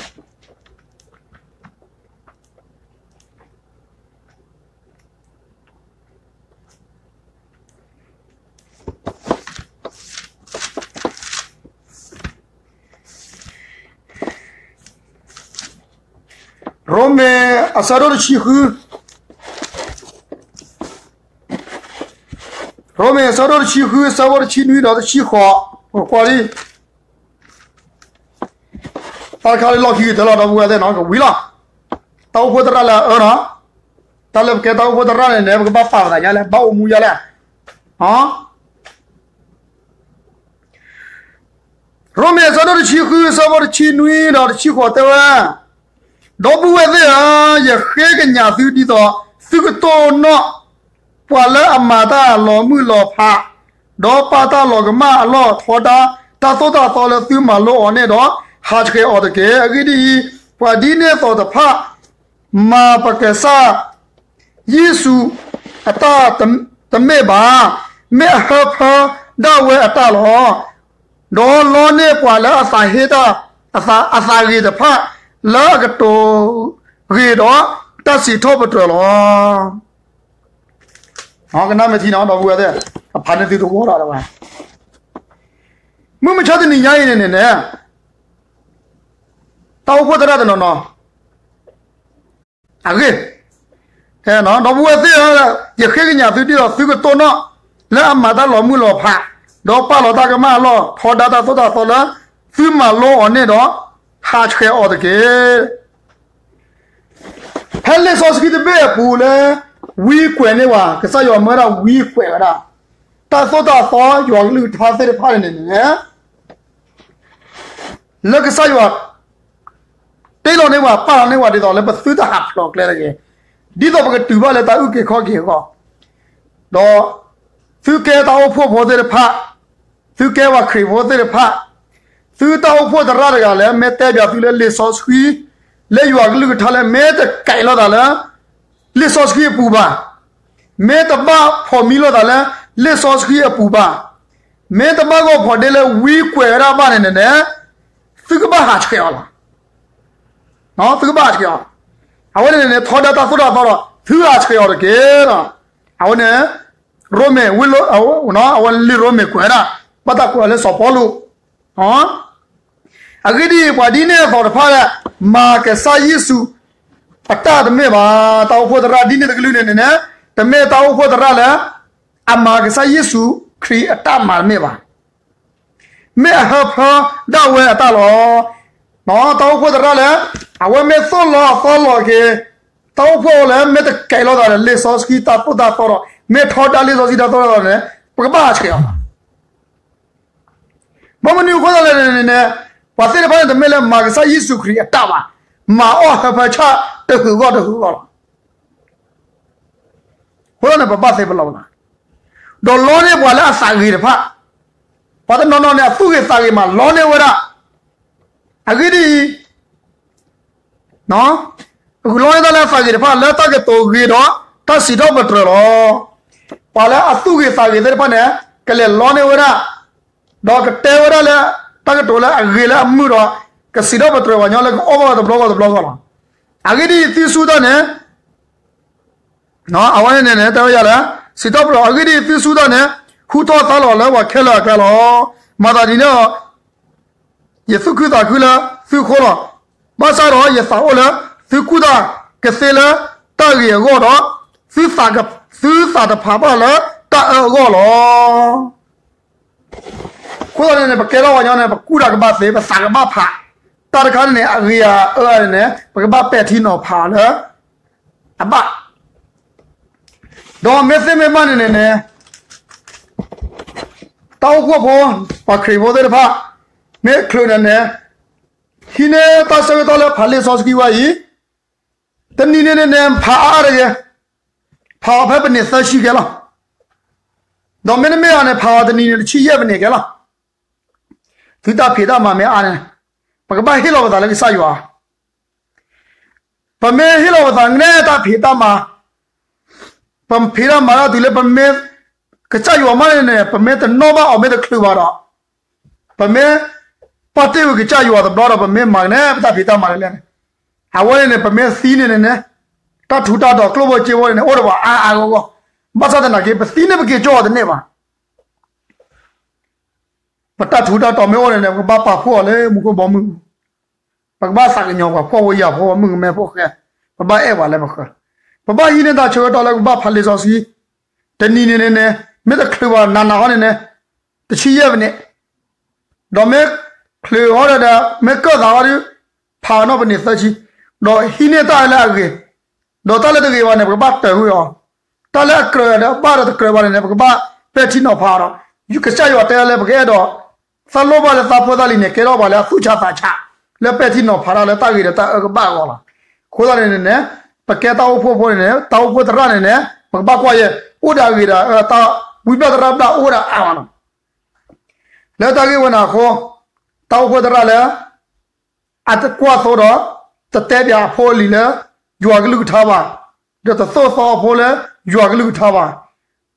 လံာ်ရိမ့ၤ ရိမ့ၤအဆၢဒိၣ်တဆံဃု, ရိမ့ၤအဆၢဒိၣ်တဆံဃု အဆၢဖိတဆံနွံဒီးတဆံဃိး, ပကွၢ်လံ တၢ်တခါလၢလီၢ်ခံကတၢၢ်လီၤ ဒီပုၢ်ဝဲၢ်သ့ၣ်နီၤ ကဝံၤလီၤ. တၢ်အိၣ်ဖှိၣ်သရၣ်လၢအအၢနီၤ, တၢ်လၢပကဲတၢ်အိၣ်ဖှိၣ်သရၣ်န့ၣ်န့ၣ် ပကဘၣ်ပာ်ပသးညါလဲၣ်, ဘၣ်အိၣ်မူညါလဲၣ်. ရိမ့ၤအဆၢဒိၣ်တဆံဃု အဆၢဖိတဆံနွံဒီးတဆံဃိးတဲဝဲ, ဒီပုၢ်ဝဲၢ်သ့ၣ်ဧၢ, ယဃ့ကညးသုဒ်သိး သုကတိၢ်နီၣ် ပှၤလၢအမၤတၢ်လီၤမုၢ်လီၤဖး, ဒီးပာ်တၢ်လီၤကမၣ်အလီၢ်ထီဒါ တၢ်သိၣ်တၢ်သီလၢသုမၤလိအီၤန့ၣ်ဒီး ဟးဆှဲးအီၤတက့ၢ်. အဂ့ၢ်ဒ်အံၤ, ပှၤဒ်န့ၣ်သိးတဖၣ် မၤပကစၢ် ယ့ၣ်ၡူးအတၢ်တမ့ၢ်ဘၣ်, မ့ၢ်အဟၢဖၢဒၣ်ဝဲအတၢ်လီၤ. ဒီးလီန့ၢ်ပှၤလၢအသးဟ့တၢ် အသးဂ့ၤတဖၣ် လၢအကတိၤဂ့ၤဒီးတၢ်စံးထီၣ်ပတြၢၤလီၤ. ကနၣ်မ့ၢ်ထံနီၤ ဒီပုၢ်ဝဲၢ်သ့ၣ်, အဖးန့ၢ်သုတဝီဒီးဝဲ အ မုၢ်မဆါတနံၤညါအံၤန့ၣ်န့ၣ်န့ၣ် တၢ်အိၣ်ဖှိၣ်သရၣ်တနီၤနီၤ အဂ့ၢ်, ဒီပုၢ်ဝဲၢ်သ့ၣ်ဧၢ, ယဃ့ကညးသုဒ်သိးသုကတိၢ်နီၣ် လၢအမၤတၢ်လီၤမုၢ်လီၤဖး, ဒီးပာ်လီၤတၢ်ကမၣ်အလီၢ်, ထီဒါတၢ်သိၣ်တၢ်သီလၢ သုမၤလိအီၤန့ၣ်ဒီး ဟးဆှဲးအီၤတက့ၢ်. ဖဲလံာ်စီဆှံတဘ့ၣ်အပူၤလၢ ဝံကွဲးန့ၢ်ဝဲ, ကစၢ်ယွၤမၢဒၣ်ဝံကွဲးဝဲဒၣ် တၢ်သိၣ်တၢ်သီ ယွၤကလုၢ်ကထါသ့ၣ်တဖၣ်န့ၣ်န့ၣ်န့ၣ် လၢကစၢ်ယွၤ တ့လီၤန့ၢ်ဝဲ ပာ်လီၤန့ၢ်ဝဲဒ်သိးလၢပသုတဟးဖျိးကျဲတဂ့ၤ, ဒ်သိးပကတုၤဘၣ်လၢတၢ်အုၣ်က့ၤခီၣ်က့ၤအဂီၢ်, ဒီးသုကဲတၢ်အိၣ်ဖှိၣ်ဖိသ့ၣ်တဖၣ်, သုကဲပှၤခရံာ်ဖိသ့ၣ်တဖၣ်, သုတၢ်အိၣ်ဖှိၣ်သရၣ်တဂၤလၢ မ့ၢ်တဲဘၣ်သုလၢလံာ်စီဆှံ လၢယွၤကလုၢ်ကထါလၢ မ့ၢ်တကဲးလိာ်သးလၢ လံာ်စီဆှံအပူၤဘၣ်, မ့ၢ်တဘၣ်ဖီၣ်မံလိာ်သးလၢ လံာ်စီဆှံအပူၤဘၣ်, မ့ၢ်တဘၣ်ဂီၢ်ဖီၣ်ဒ့လၢဝံကွဲးဝဲဒၣ်ဘၣ်န့ၣ်န့ၣ်န့ၣ်, သုကဘၣ်ဟးဆှဲးအီၤလီၤ. သုကဘၣ်ဟးဆှဲးအီၤ, အဝဲန့ၣ်န့ၣ် ထီဒါတၢ်သိၣ်တၢ်သီဒီး သုဟးဆှဲးအီၤတက့ၢ်. အဝဲန့ၣ် ရိမ့ၤဝံ, အဝဲလံာ်ရိမ့ၤကွဲးဒၣ် ဘၣ်တၢ်ကွဲးအီၤလၢစီၤပီလူး အဂ့ၢ်ဒ်အံၤ, ပှၤဒ်န့ၣ်အသိးတဖၣ်လၢ မၤကစၢ်ယ့ၣ်ၡူးအတၢ်တမ့ၢ်ဘၣ်. တၢ်အိၣ်ဖှိၣ်သရၣ်ဒ်န့ၣ်တကလုာ်န့ၣ်န့ၣ်န့ၣ်, တမ့ၢ်တၢ်အိၣ်ဖှိၣ်သရၣ်လၢ အမၤကစၢ်ယ့ၣ်ၡူးခရံာ်အတၢ်မၤတမ့ၢ်ဘၣ်. မ့ၢ်အဟၢဖၢဒၣ်ဝဲအတၢ်လီၤ. တၢ်အိၣ်ဖှိၣ်သရၣ်လၢ အဝဲမ့ၢ်သိၣ်လီၤအသီလီၤက့ၤ တၢ်အိၣ်ဖှိၣ်လၢမ့ၢ်တကဲးလိာ်သးဒီး လံာ်စီဆှံတၢ်သိၣ်တၢ်သီဒီး မ့ၢ်ထီဒါလံာ်စီဆှံတၢ်သိၣ်တၢ်သီန့ၣ် ပကဘၣ်ဟးဆှဲးအီၤလီၤ. ဘၣ်မနုၤအဃိသတးလဲၣ်န့ၣ်န့ၣ်, ပှၤသ့ၣ်တဖၣ်န့ၣ် တမ့ၢ်လၢမၤကစၢ်ယ့ၣ်ၡူးခရံာ်အတၢ်ဘၣ်, မၤအီၣ်ဟၢဖၢဆၣ်တဟုးဂီၢ်တဟုးဂီၢ်လီၤ. အဃိသတးန့ၣ် ပဘၣ်သ့ပလီၢ်ပသး, ဒီးလီန့ၢ်ပှၤလၢအသးဂ့ၤတဖၣ်, ပှၤတနီၤနီၤန့ၣ် အသူၣ်ဂ့ၤသးဂ့ၤမး လီန့ၢ်ဝဲဒၣ်. အဂ့ၢ်ဒ်အံၤ, လီန့ၢ်တၢ်လၢအသးဂ့ၤတဖၣ် လၢတၢ်ကတိၤဂ့ၤဒီး တၢ်စံးထီၣ်ပတြၢၤလီၤ. ပှၤလၢအသူၣ်ဂ့ၤသးဂ့ၤသ့ၣ်တဖၣ်န့ၣ် ကလဲၤလီန့ၢ်ဝဲဒၣ်, ဒီးကတဲဝဲဒၣ်လၢ တၢ်ကတိၤလၢအဂ့ၤလၢအမုာ်ဒီး ကစံးထီၣ်ပတြၢၤပှၤညီလၢကအီၣ်ဘၣ်တဘျီဂီၢ်တဘျီဂီၢ်လီၤ. အဂ့ၢ်ဒ်အံၤ သုစူၢ်တၢ်န့ၣ်, အဝဲန့ၣ်န့ၣ် တဲဝဲဒၣ်လၢ စံးထီၣ်ပတြၢၤ, အဂ့ၢ်ဒ်အံၤ သုစူၢ်တၢ်န့ၣ် ဟူထီၣ်သါလီၤလၢပှၤခဲလၢာ်အကျါလီၤ. မၤသးဒ်န့ၣ်ဒီး ယသူၣ်ခုသးခုလၢသုအဃိလီၤ. ဘၣ်ဆၣ်ဒီးယသးအိၣ်လၢ သုကူၣ်တၢ်ကသ့လၢတၢ်ဂ့ၤအဂီၢ်ဒီး သုသးတဖးဘၣ်လၢတၢ်အၢအဂီၢ်လီၤ. အဃိသတးန့ၣ်န့ၣ် ပကဲထီၣ်ပှၤကညီန့ၣ် ပကူၣ်တၢ်ကဘၣ်သ့, ပသးကဘၣ်ဖး, တၢ်တခါန့ၣ်န့ၣ် အဂ့ၤအအၢန့ၣ်န့ၣ် ပကဘၣ်ပဲာ်ထံနီၤဖးအီၤလၢအဘၣ်. ဒီးမ့ၢ်သ့မ့ၢ်ဘၣ်န့ၣ်န့ၣ်န့ၣ် တၢ်အိၣ်ဖှိၣ်ဖိ ပှၤခရံာ်ဖိသ့ၣ်တဖၣ် မ့ၢ်ချုးန့ၣ်န့ၣ် ဟံးန့ၢ်တၢ်ဆၢကတီၢ်လၢဖးလံာ်စီဆှံဝဲအံၤ, တနံၤန့ၣ်န့ၣ်န့ၣ် ဖးအါအါတဂ့ၤ, ဖးအီၤဖဲပနံးသၢဆံကဲလီၤ. ဒီးမ့တမ့ၢ်ဘၣ်န့ၣ် ဖးအီၤတနံၤန့ၣ် တဆံယဲၢ်ပနံးကဲလီၤ. သုတၢ်ဖံးတၢ်မၤမ့ၢ်အါန့ၣ် ပကဘၣ်ဟ့ၣ်လီၤပသးလၢကစၢ်ယွၤ ပမ့ၢ်ဟ့ၣ်လီၤပသးန့ၣ် တၢ်ဖံးတၢ်မၤ, ပဖံးတၢ်မၤတၢ်တုၤလၢပမ့ၢ် ကစၢ်ယွၤမးန့ၣ်န့ၣ် ပမ့ၢ်တနီၣ်ဘၣ်အီၤ မ့ၢ်တချုးဘၣ်ဒီး ပမ့ၢ်ပာ်တ့ၢ်ဝံၤကစၢ်ယွၤတဘျီဒီး ပမ့ၢ်မၤန့ၣ် ပတၢ်ဖံးတၢ်မၤလဲၣ်န့ၣ်, အဝဲန့ၣ်န့ၣ် ပမ့ၢ်သံန့ၣ်န့ၣ်န့ၣ် တၢ်ထူးတၢ်တီၤကျိၣ်ဖိစ့ဖိန့ၣ်န့ၣ် အိၣ်ဒီးပှၤအါအါဂီၢ်ဂီၢ်, ဘၣ်ဆၣ်သနာ်က့ ပသံန့ၣ်ပက့ၤကၠီအီၤတန့ၢ်ဘၣ်. ပတၢ်ထူးတၢ်တီၤမ့ၢ်အိၣ်န့ၣ်န့ၣ် ပကဘၣ်ပာ်ဖှိၣ်အီၤလၢမူခိၣ်ဘီမုၢ်ပူၤ, ပကဘၣ်သးကညီၤပှၤဖှီၣ်ဖိယာ်ဖိ မုၣ်ကမဲဖိဃဲ, ပဘၣ်အဲၣ်ပှၤလၢပဃၢၤ, ပဘၣ်ဟံးန့ၢ်တၢ်ဆၢကတီၢ်လၢပကဘၣ်ဖးလံာ်စီဆှံ, တနံၤန့ၣ်န့ၣ်န့ၣ် မ့ၢ်တချုးဘၣ်နးနးဟီန့ၣ်န့ၣ် တဆံယဲၢ်ပနံး, ဒီးမ့ၢ်ချုးဟီဒီး မ့ၢ်ကၢၣ်သးဟီဒီး ဖးအနီၢ်ပနံးသၢဆံ, ဒီးဟံးန့ၢ်တၢ်လၢအဂ့ၤ, ဒီးတၢ်လၢတဂ့ၤဘၣ်န့ၣ် ပကဘၣ်တၢၢ်ကွံာ်အီၤ, တၢ်လၢအကြၢးဒီးဘၣ်ဒီးတကြၢးဘၣ်န့ၣ်န့ၣ် ပကဘၣ်ပဲာ်ထံနီၤဖးအီၤဒီး ကစၢ်ယွၤတဲလၢပကအဲၣ်ဒိး သးလိၣ်ဘၣ်လၢသးဖိသးလံၤန့ၣ် ကဲထီၣ်ပှၤလၢအသူၣ်ဆးသးဆး လၢပဲာ်ထံနီၤဖးတၢ်လၢတၢ်ဂ့ၤဒီးတၢ်အၢကဘၣ်အဂီၢ်လီၤ. အဃိသတးန့ၣ်န့ၣ် ပကဲတၢ်အိၣ်ဖှိၣ်ဖိန့ၣ်န့ၣ် တၢ်အိၣ်ဖှိၣ်သရၣ်န့ၣ်န့ၣ် ပကဘၣ်ကွၢ်ယဲၢ် အိၣ်ဒီးအဂ့ၤဒီးအအၢ တၢ်ဝံဘျၣ်သရၣ်ဘျၣ်အိၣ်ဝဲဒၣ်အါမးလီၤ. လၢတၢ်ဂ့ၢ်ဝဲန့ၣ်အဃိ တၢ်အိၣ်ဖှိၣ်သရၣ်လၢ အတကွၢ်သိဒီး တတဲပၠးအဖိအလံၤလၢ ယွၤကလုၢ်ကထါဘၣ်, ဒီးတသိၣ်သီအဖိလၢယွၤကလုၢ်ကထါဘၣ်,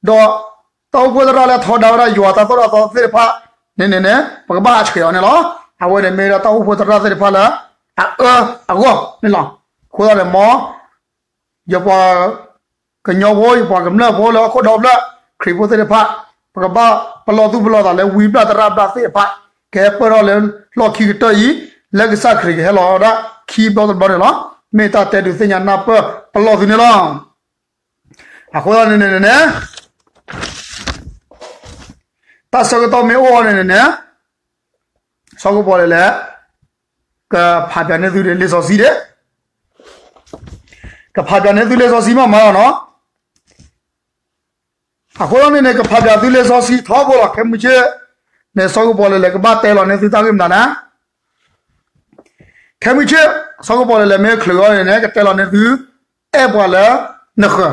ဒီးတၢ်အိၣ်ဖှိၣ်သရၣ်လၢထီဒါဝဲဒၣ်ယွၤတၢ်သိၣ်တၢ်သီသ့ၣ်တဖၣ်န့ၣ်န့ၣ်န့ၣ် ပကဘၣ်ဟးဆှဲးအီၤန့ၣ်လီၤ. အဝဲန့ၣ်မ့ၢ်ဒၣ်တၢ်အိၣ်ဖှိၣ်သရၣ်သ့ၣ်တဖၣ်လၢ အအၢအဂီၢ်န့ၣ်လီၤ. အဃိသတးန့ၣ်မ် ယပှၤကညီဖိ ယပှၤကမျၢၢ်ဖိလၢဟီၣ်ခိၣ်ဒီဖျၢၣ် ခရံာ်ဖိသ့ၣ်တဖၣ် ပကဘၣ်ပလီၢ်သူၣ်ပလီၢ်သးလၢဝံဘျၣ်သရၣ်ဘျၣ်သ့ၣ်တဖၣ် ကဟဲပၢၢ်ထီၣ်လၢလီၢ်ခံကတၢၢ်အံၤ လၢကစၢ်ခရံာ်ကဟဲလီၤဝဲဒၣ်ခံဘျီတဘျီန့ၣ်လီၤ. မ့ၢ်တၢ်တဲဒုးသ့ၣ်ညါနၢ်ပၢၢ်ပလီၢ်သုန့ၣ်လီၤ. အဃိသတးန့ၣ်န့ၣ်န့ၣ် တၢ်ဆၢကတီၢ်မ့ၢ်အိၣ်အီၤန့ၣ်န့ၣ်န့ၣ် စီၤကပီၤလဲၣ်လဲၣ် ကဖးပၠးန့ၢ်သုလံာ်စီဆှံဒၣ်, ကဖးပၠးန့ၢ်သုလံာ်စီဆှံမးမးလီၤနီၤ. အဃိသတးန့ၣ်န့ၣ် ကဖးပၠးသုလံာ်စီဆှံထီဘိလီၤ. ခဲမုၢ်ဆ့ၣ်န့ၣ် စီၤကပီၤလဲၣ်လဲၣ် ကဘၣ်တဲလီၤန့ၢ်သုတၢ်ဂ့ၢ်မနုၤလဲၣ်. ခဲမုၢ်ဆ့ၣ် စီၤကပီၤလဲၣ်လဲၣ် မ့ၢ်ချုးအီၤန့ၣ်န့ၣ် ကတဲလီၤန့ၢ်သု အဲၣ်ပှၤလၢနဃၢၤ,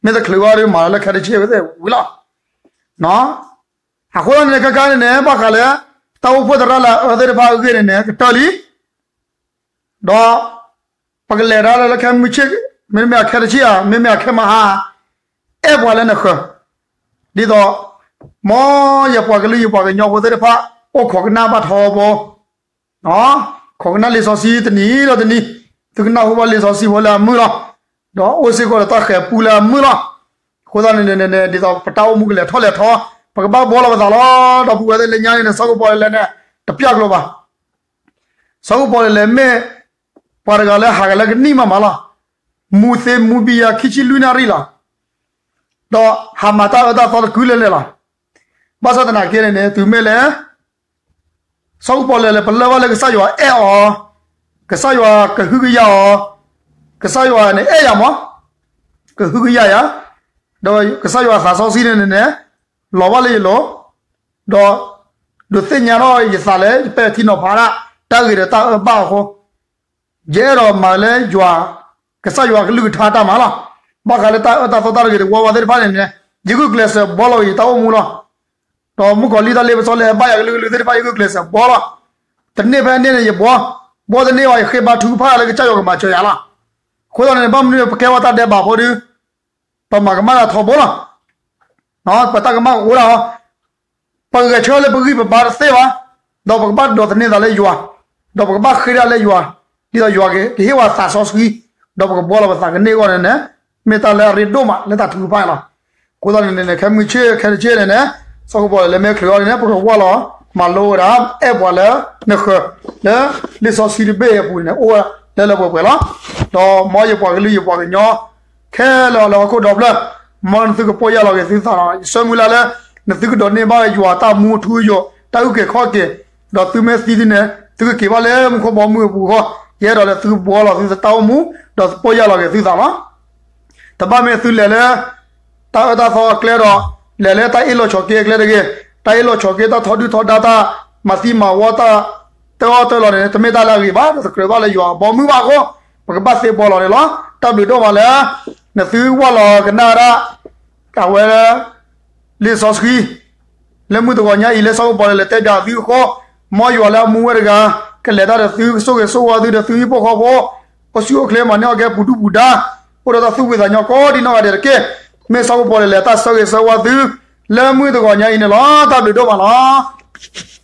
မ့ၢ်တချုးအီၤဒီး မၤလီၤလၢခဲတဆ့ဝဲသ့ၣ်ဝံၤလီၤ. အဃိသတးန့ၣ် ခဲခါန့ၣ်န့ၣ် ဘၣ်ဃးလၢ တၢ်အိၣ်ဖှိၣ်သရၣ်လၢအအၢသ့ၣ်တဖၣ်အဂ့ၢ်န့ၣ်န့ၣ် ကတၢၢ်လံ ဒီး ပကလဲၤတၢ်လၢလၢခဲမုၢ်ဆ့ၣ်, မ့မ့ၢ်အခဲတဆ့ဧါ, မ့မ့ၢ်အခဲမဟါ, အဲၣ်ပှၤလၢနဃၢၤ, ဒ်သိး မ်ယပှၤကလုာ်ယပှၤကညီဖိသ့ၣ်တဖၣ် အိၣ်ခိးကနၣ်ဘၣ်ထီဘိ, ခိးကနၣ်လံာ်စီဆှံတနံၤဒီးတနံၤ, သုကနၢ်ဟူဘၣ်လံာ်စီဆှံဖိလၢအမုာ်လီၤ. ဒီးအိၣ်စ့ၢ်ကီးဒီးတၢ်ဃဲၤပူလၢအမုာ်လီၤ. အဃိသတးန့ၣ်န့ၣ် ဒ်သိးပတၢ်အိၣ်မူကလဲၤထီၣ်လဲၤထီ, ပကဘၣ်ဘှီလီၤပသးလီၤ. ဒီပုၢ်ဝဲၢ်သ့ၣ်လၢညါန့ၣ်န့ၣ် စီၤကပီၤလဲၣ်လဲၣ်န့ၣ် တပျၢ်ကျိၤဘၣ်. စီၤကပီၤလဲၣ်လဲၣ်မ့ၢ် ပှၤတဂၤလၢဟးဂၤလၢကနံၣ်မးမးလီၤ. မူသ့မူဘံယၤခံဆံလွံၢ်နၣ်ရံၣ်လီၤ. ဒီးဟးမၤတၢ်အၢတၢ်သီတကုာ်လၢာ်လၢာ်လီၤ. ဘၣ်ဆၣ်သနာ်က့န့ၣ်န့ၣ် တုၤမ့ၢ်လၢ စီၤကပီၤလဲၣ်လဲၣ် ပလၢၢ်ဘၣ်လၢကစၢ်ယွၤအဲၣ်အီၤ, ကစၢ်ယွၤကဟုကယာ်အီၤ, ကစၢ်ယွၤန့ၣ်အဲၣ်ယၤမး, ကဟုကယာ်ယၤ, ဒီးကစၢ်ယွၤသးစီဆှံန့ၣ်န့ၣ်န့ၣ် လီၤဘၣ်လၢယလိၤ, ဒီး ဒုးသ့ၣ်ညါထီၣ်ယသးလၢယပဲာ်ထံနီၤဖးဒၣ် တၢ်ဂ့ၤဒီးတၢ်အၢဘၣ်အဃိ ယအဲၣ်ဒိးမၤလၢယွၤ ကစၢ်ယွၤကလုၢ်ကထါတၢ်မၤလီၤ. ဘၣ်ဃးလၢတၢ်အၢတၢ်သီတၢ်တဂ့ၤတဝီဝါသ့ၣ်တဖၣ်န့ၣ်န့ၣ် ယဂုာ်ကျဲးစၢးဘှီလီၤက့ၤယတၢ်အိၣ်မူလီၤ. ဒီးမုၣ်ကီၤလံၢ်တၢ်လ့ပစီလၢအဘၣ်ယၤကလုာ်ကလုာ်သ့ၣ်တဖၣ် ယဂုာ်ကျဲးစၢးဘှီလီၤ. တန့ၢ်ဖဲန့ၣ်န့ၣ် ယဘှီ, ဘှီတန့ၢ်ဘၣ် ယဃ့ဘါထုကဖၣ်လၢကစၢ်ယွၤကမၤစၢၤယၤလီၤ. အဃိသတးန့ၣ် ဘၣ်မနုၤပကဲဝဲတၢ်ဒဲးဘးဖိဒီး ပမၤကမၣ်တၢ်ထီဘိလီၤ. ပတၢ်ကမၣ်ကအိၣ်ဒၣ်အီၤ, ပဂဲၤဆၢလၢပဂံၢ်ပဘါတသ့ဘၣ်, ဒီးပကဘၣ်ဒိးသန့ၤသးလၢယွၤ, ဒီးပကဘၣ်ဃ့ဒၣ်လၢယွၤ, ဒ်သိးယွၤကဟ့ၣ်ဝဲသးစီဆှံ, ဒီးပကဘှီလီၤပသးကန့ၢ်အဂီၢ်န့ၣ်န့ၣ်, မ့ၢ်တၢ်လၢအရ့ဒိၣ်မးလၢတၢ်ထုကဖၣ်န့ၣ်လီၤ. အဃိသတးန့ၣ်န့ၣ် ခဲမုၢ်ဆ့ၣ်ခဲတဆ့န့ၣ်န့ၣ် စီၤကပီၤလဲၣ်လဲၣ်မ့ၢ်ချုးအီၤန့ၣ်န့ၣ် ပကဝီၢ်လီၤ မၤလိဝဲဒၣ် အဲၣ်ပှၤလၢနဃၢၤ လၢလံာ်စီဆှံတဘ့ၣ်အပူၤန့ၣ် အိၣ်ဝဲဒၣ်လၢလၢပှဲၤပှဲၤလီၤ. ဒီးမ်ယပှၤကလုာ်ယပှၤကညီ ခဲလၢာ်လၢဟီၣ်ခိၣ်ဒီဖျၢၣ်, မ်နသုကပီၢ်ယၢ်လီၤက့ၤသုသးလီၤ. ယဆၢမုၢ်လၢ်လၢ နသုကဒိးန့ၢ်ဘၣ်ယွၤတၢ်မူအထူအယိာ် တၢ်အုၣ်က့ၤခီၣ်က့ၤ, ဒီးသုမ့ၢ်သံသုန့ၣ် သုကက့ၤဘၣ်လၢမူခိၣ်ဘီမုၢ်အပူၤအဃိ, ယအဲၣ်ဒိးလၢသုဘှီလီၤသုတၢ်အိၣ်မူ, ဒီးပီၢ်ယၢ်လီၤက့ၤသုသးလီၤ. တဘၣ်မ့ၢ်သုလဲၤလၢ တၢ်အၢတၢ်သီအကျဲဒီး လဲၤလၢတၢ်အ့ၣ်လိာ်ဆိးက့အကျဲတဂ့ၤ, တၢ်အ့ၣ်လိာ်ဆိးက့တၢ်ထီဒုၣ်ထီဒါတၢ် မၤသံမၤဝီတၢ် တၢ်အီၣ်တၢ်လီၤန့ၣ် တမ့ၢ်တၢ်လၢအဂ့ၤဘၣ်, ဒီးတကြၢးဘၣ်လၢယွၤအဘီမုၢ်ဘၣ်အဃိ ပကဘၣ်သ့ဘှီလီၤန့ၣ်လီၤ. တၢ်ဘျုးဒိၣ်မးလၢ နသုဝၢ်လီၤကနၣ်ဒၣ် အဝဲ လံာ်စီဆှံ လၢမုၢ်တဂီၤညါအံၤ လၢစီၤကပီၤလဲၣ်လဲၣ်တဲပၠးသုအဃိ, မ်ယွၤလၢအမူဝဲတဂၤ ကလဲၤတၢ်ဒီးသု ကဆိၣ်ဂ့ၤဆိၣ်ဝါသုဒီးသုဟံၣ်ဖိဃီဖိ, အိၣ်ဆူၣ်အိၣ်ချ့ မၤန့ၢ်အီၣ်ကဲပူၤဒူၣ်ပူၤဒါ, အိၣ်ဒီးတၢ်သူၣ်ဖှံသးညီကိးဒံနီၢ်ဂၤဒဲးတက့ၢ်. မ့ၢ်စီၤကပီၤလဲၣ်လဲၣ်တၢ်ဆၢဂ့ၤဆၢဝါသု လၢမုၢ်တဂီၤညါအံၤန့ၣ်လီၤ. တၢ်ဘျုးဒိၣ်မးလီၤ.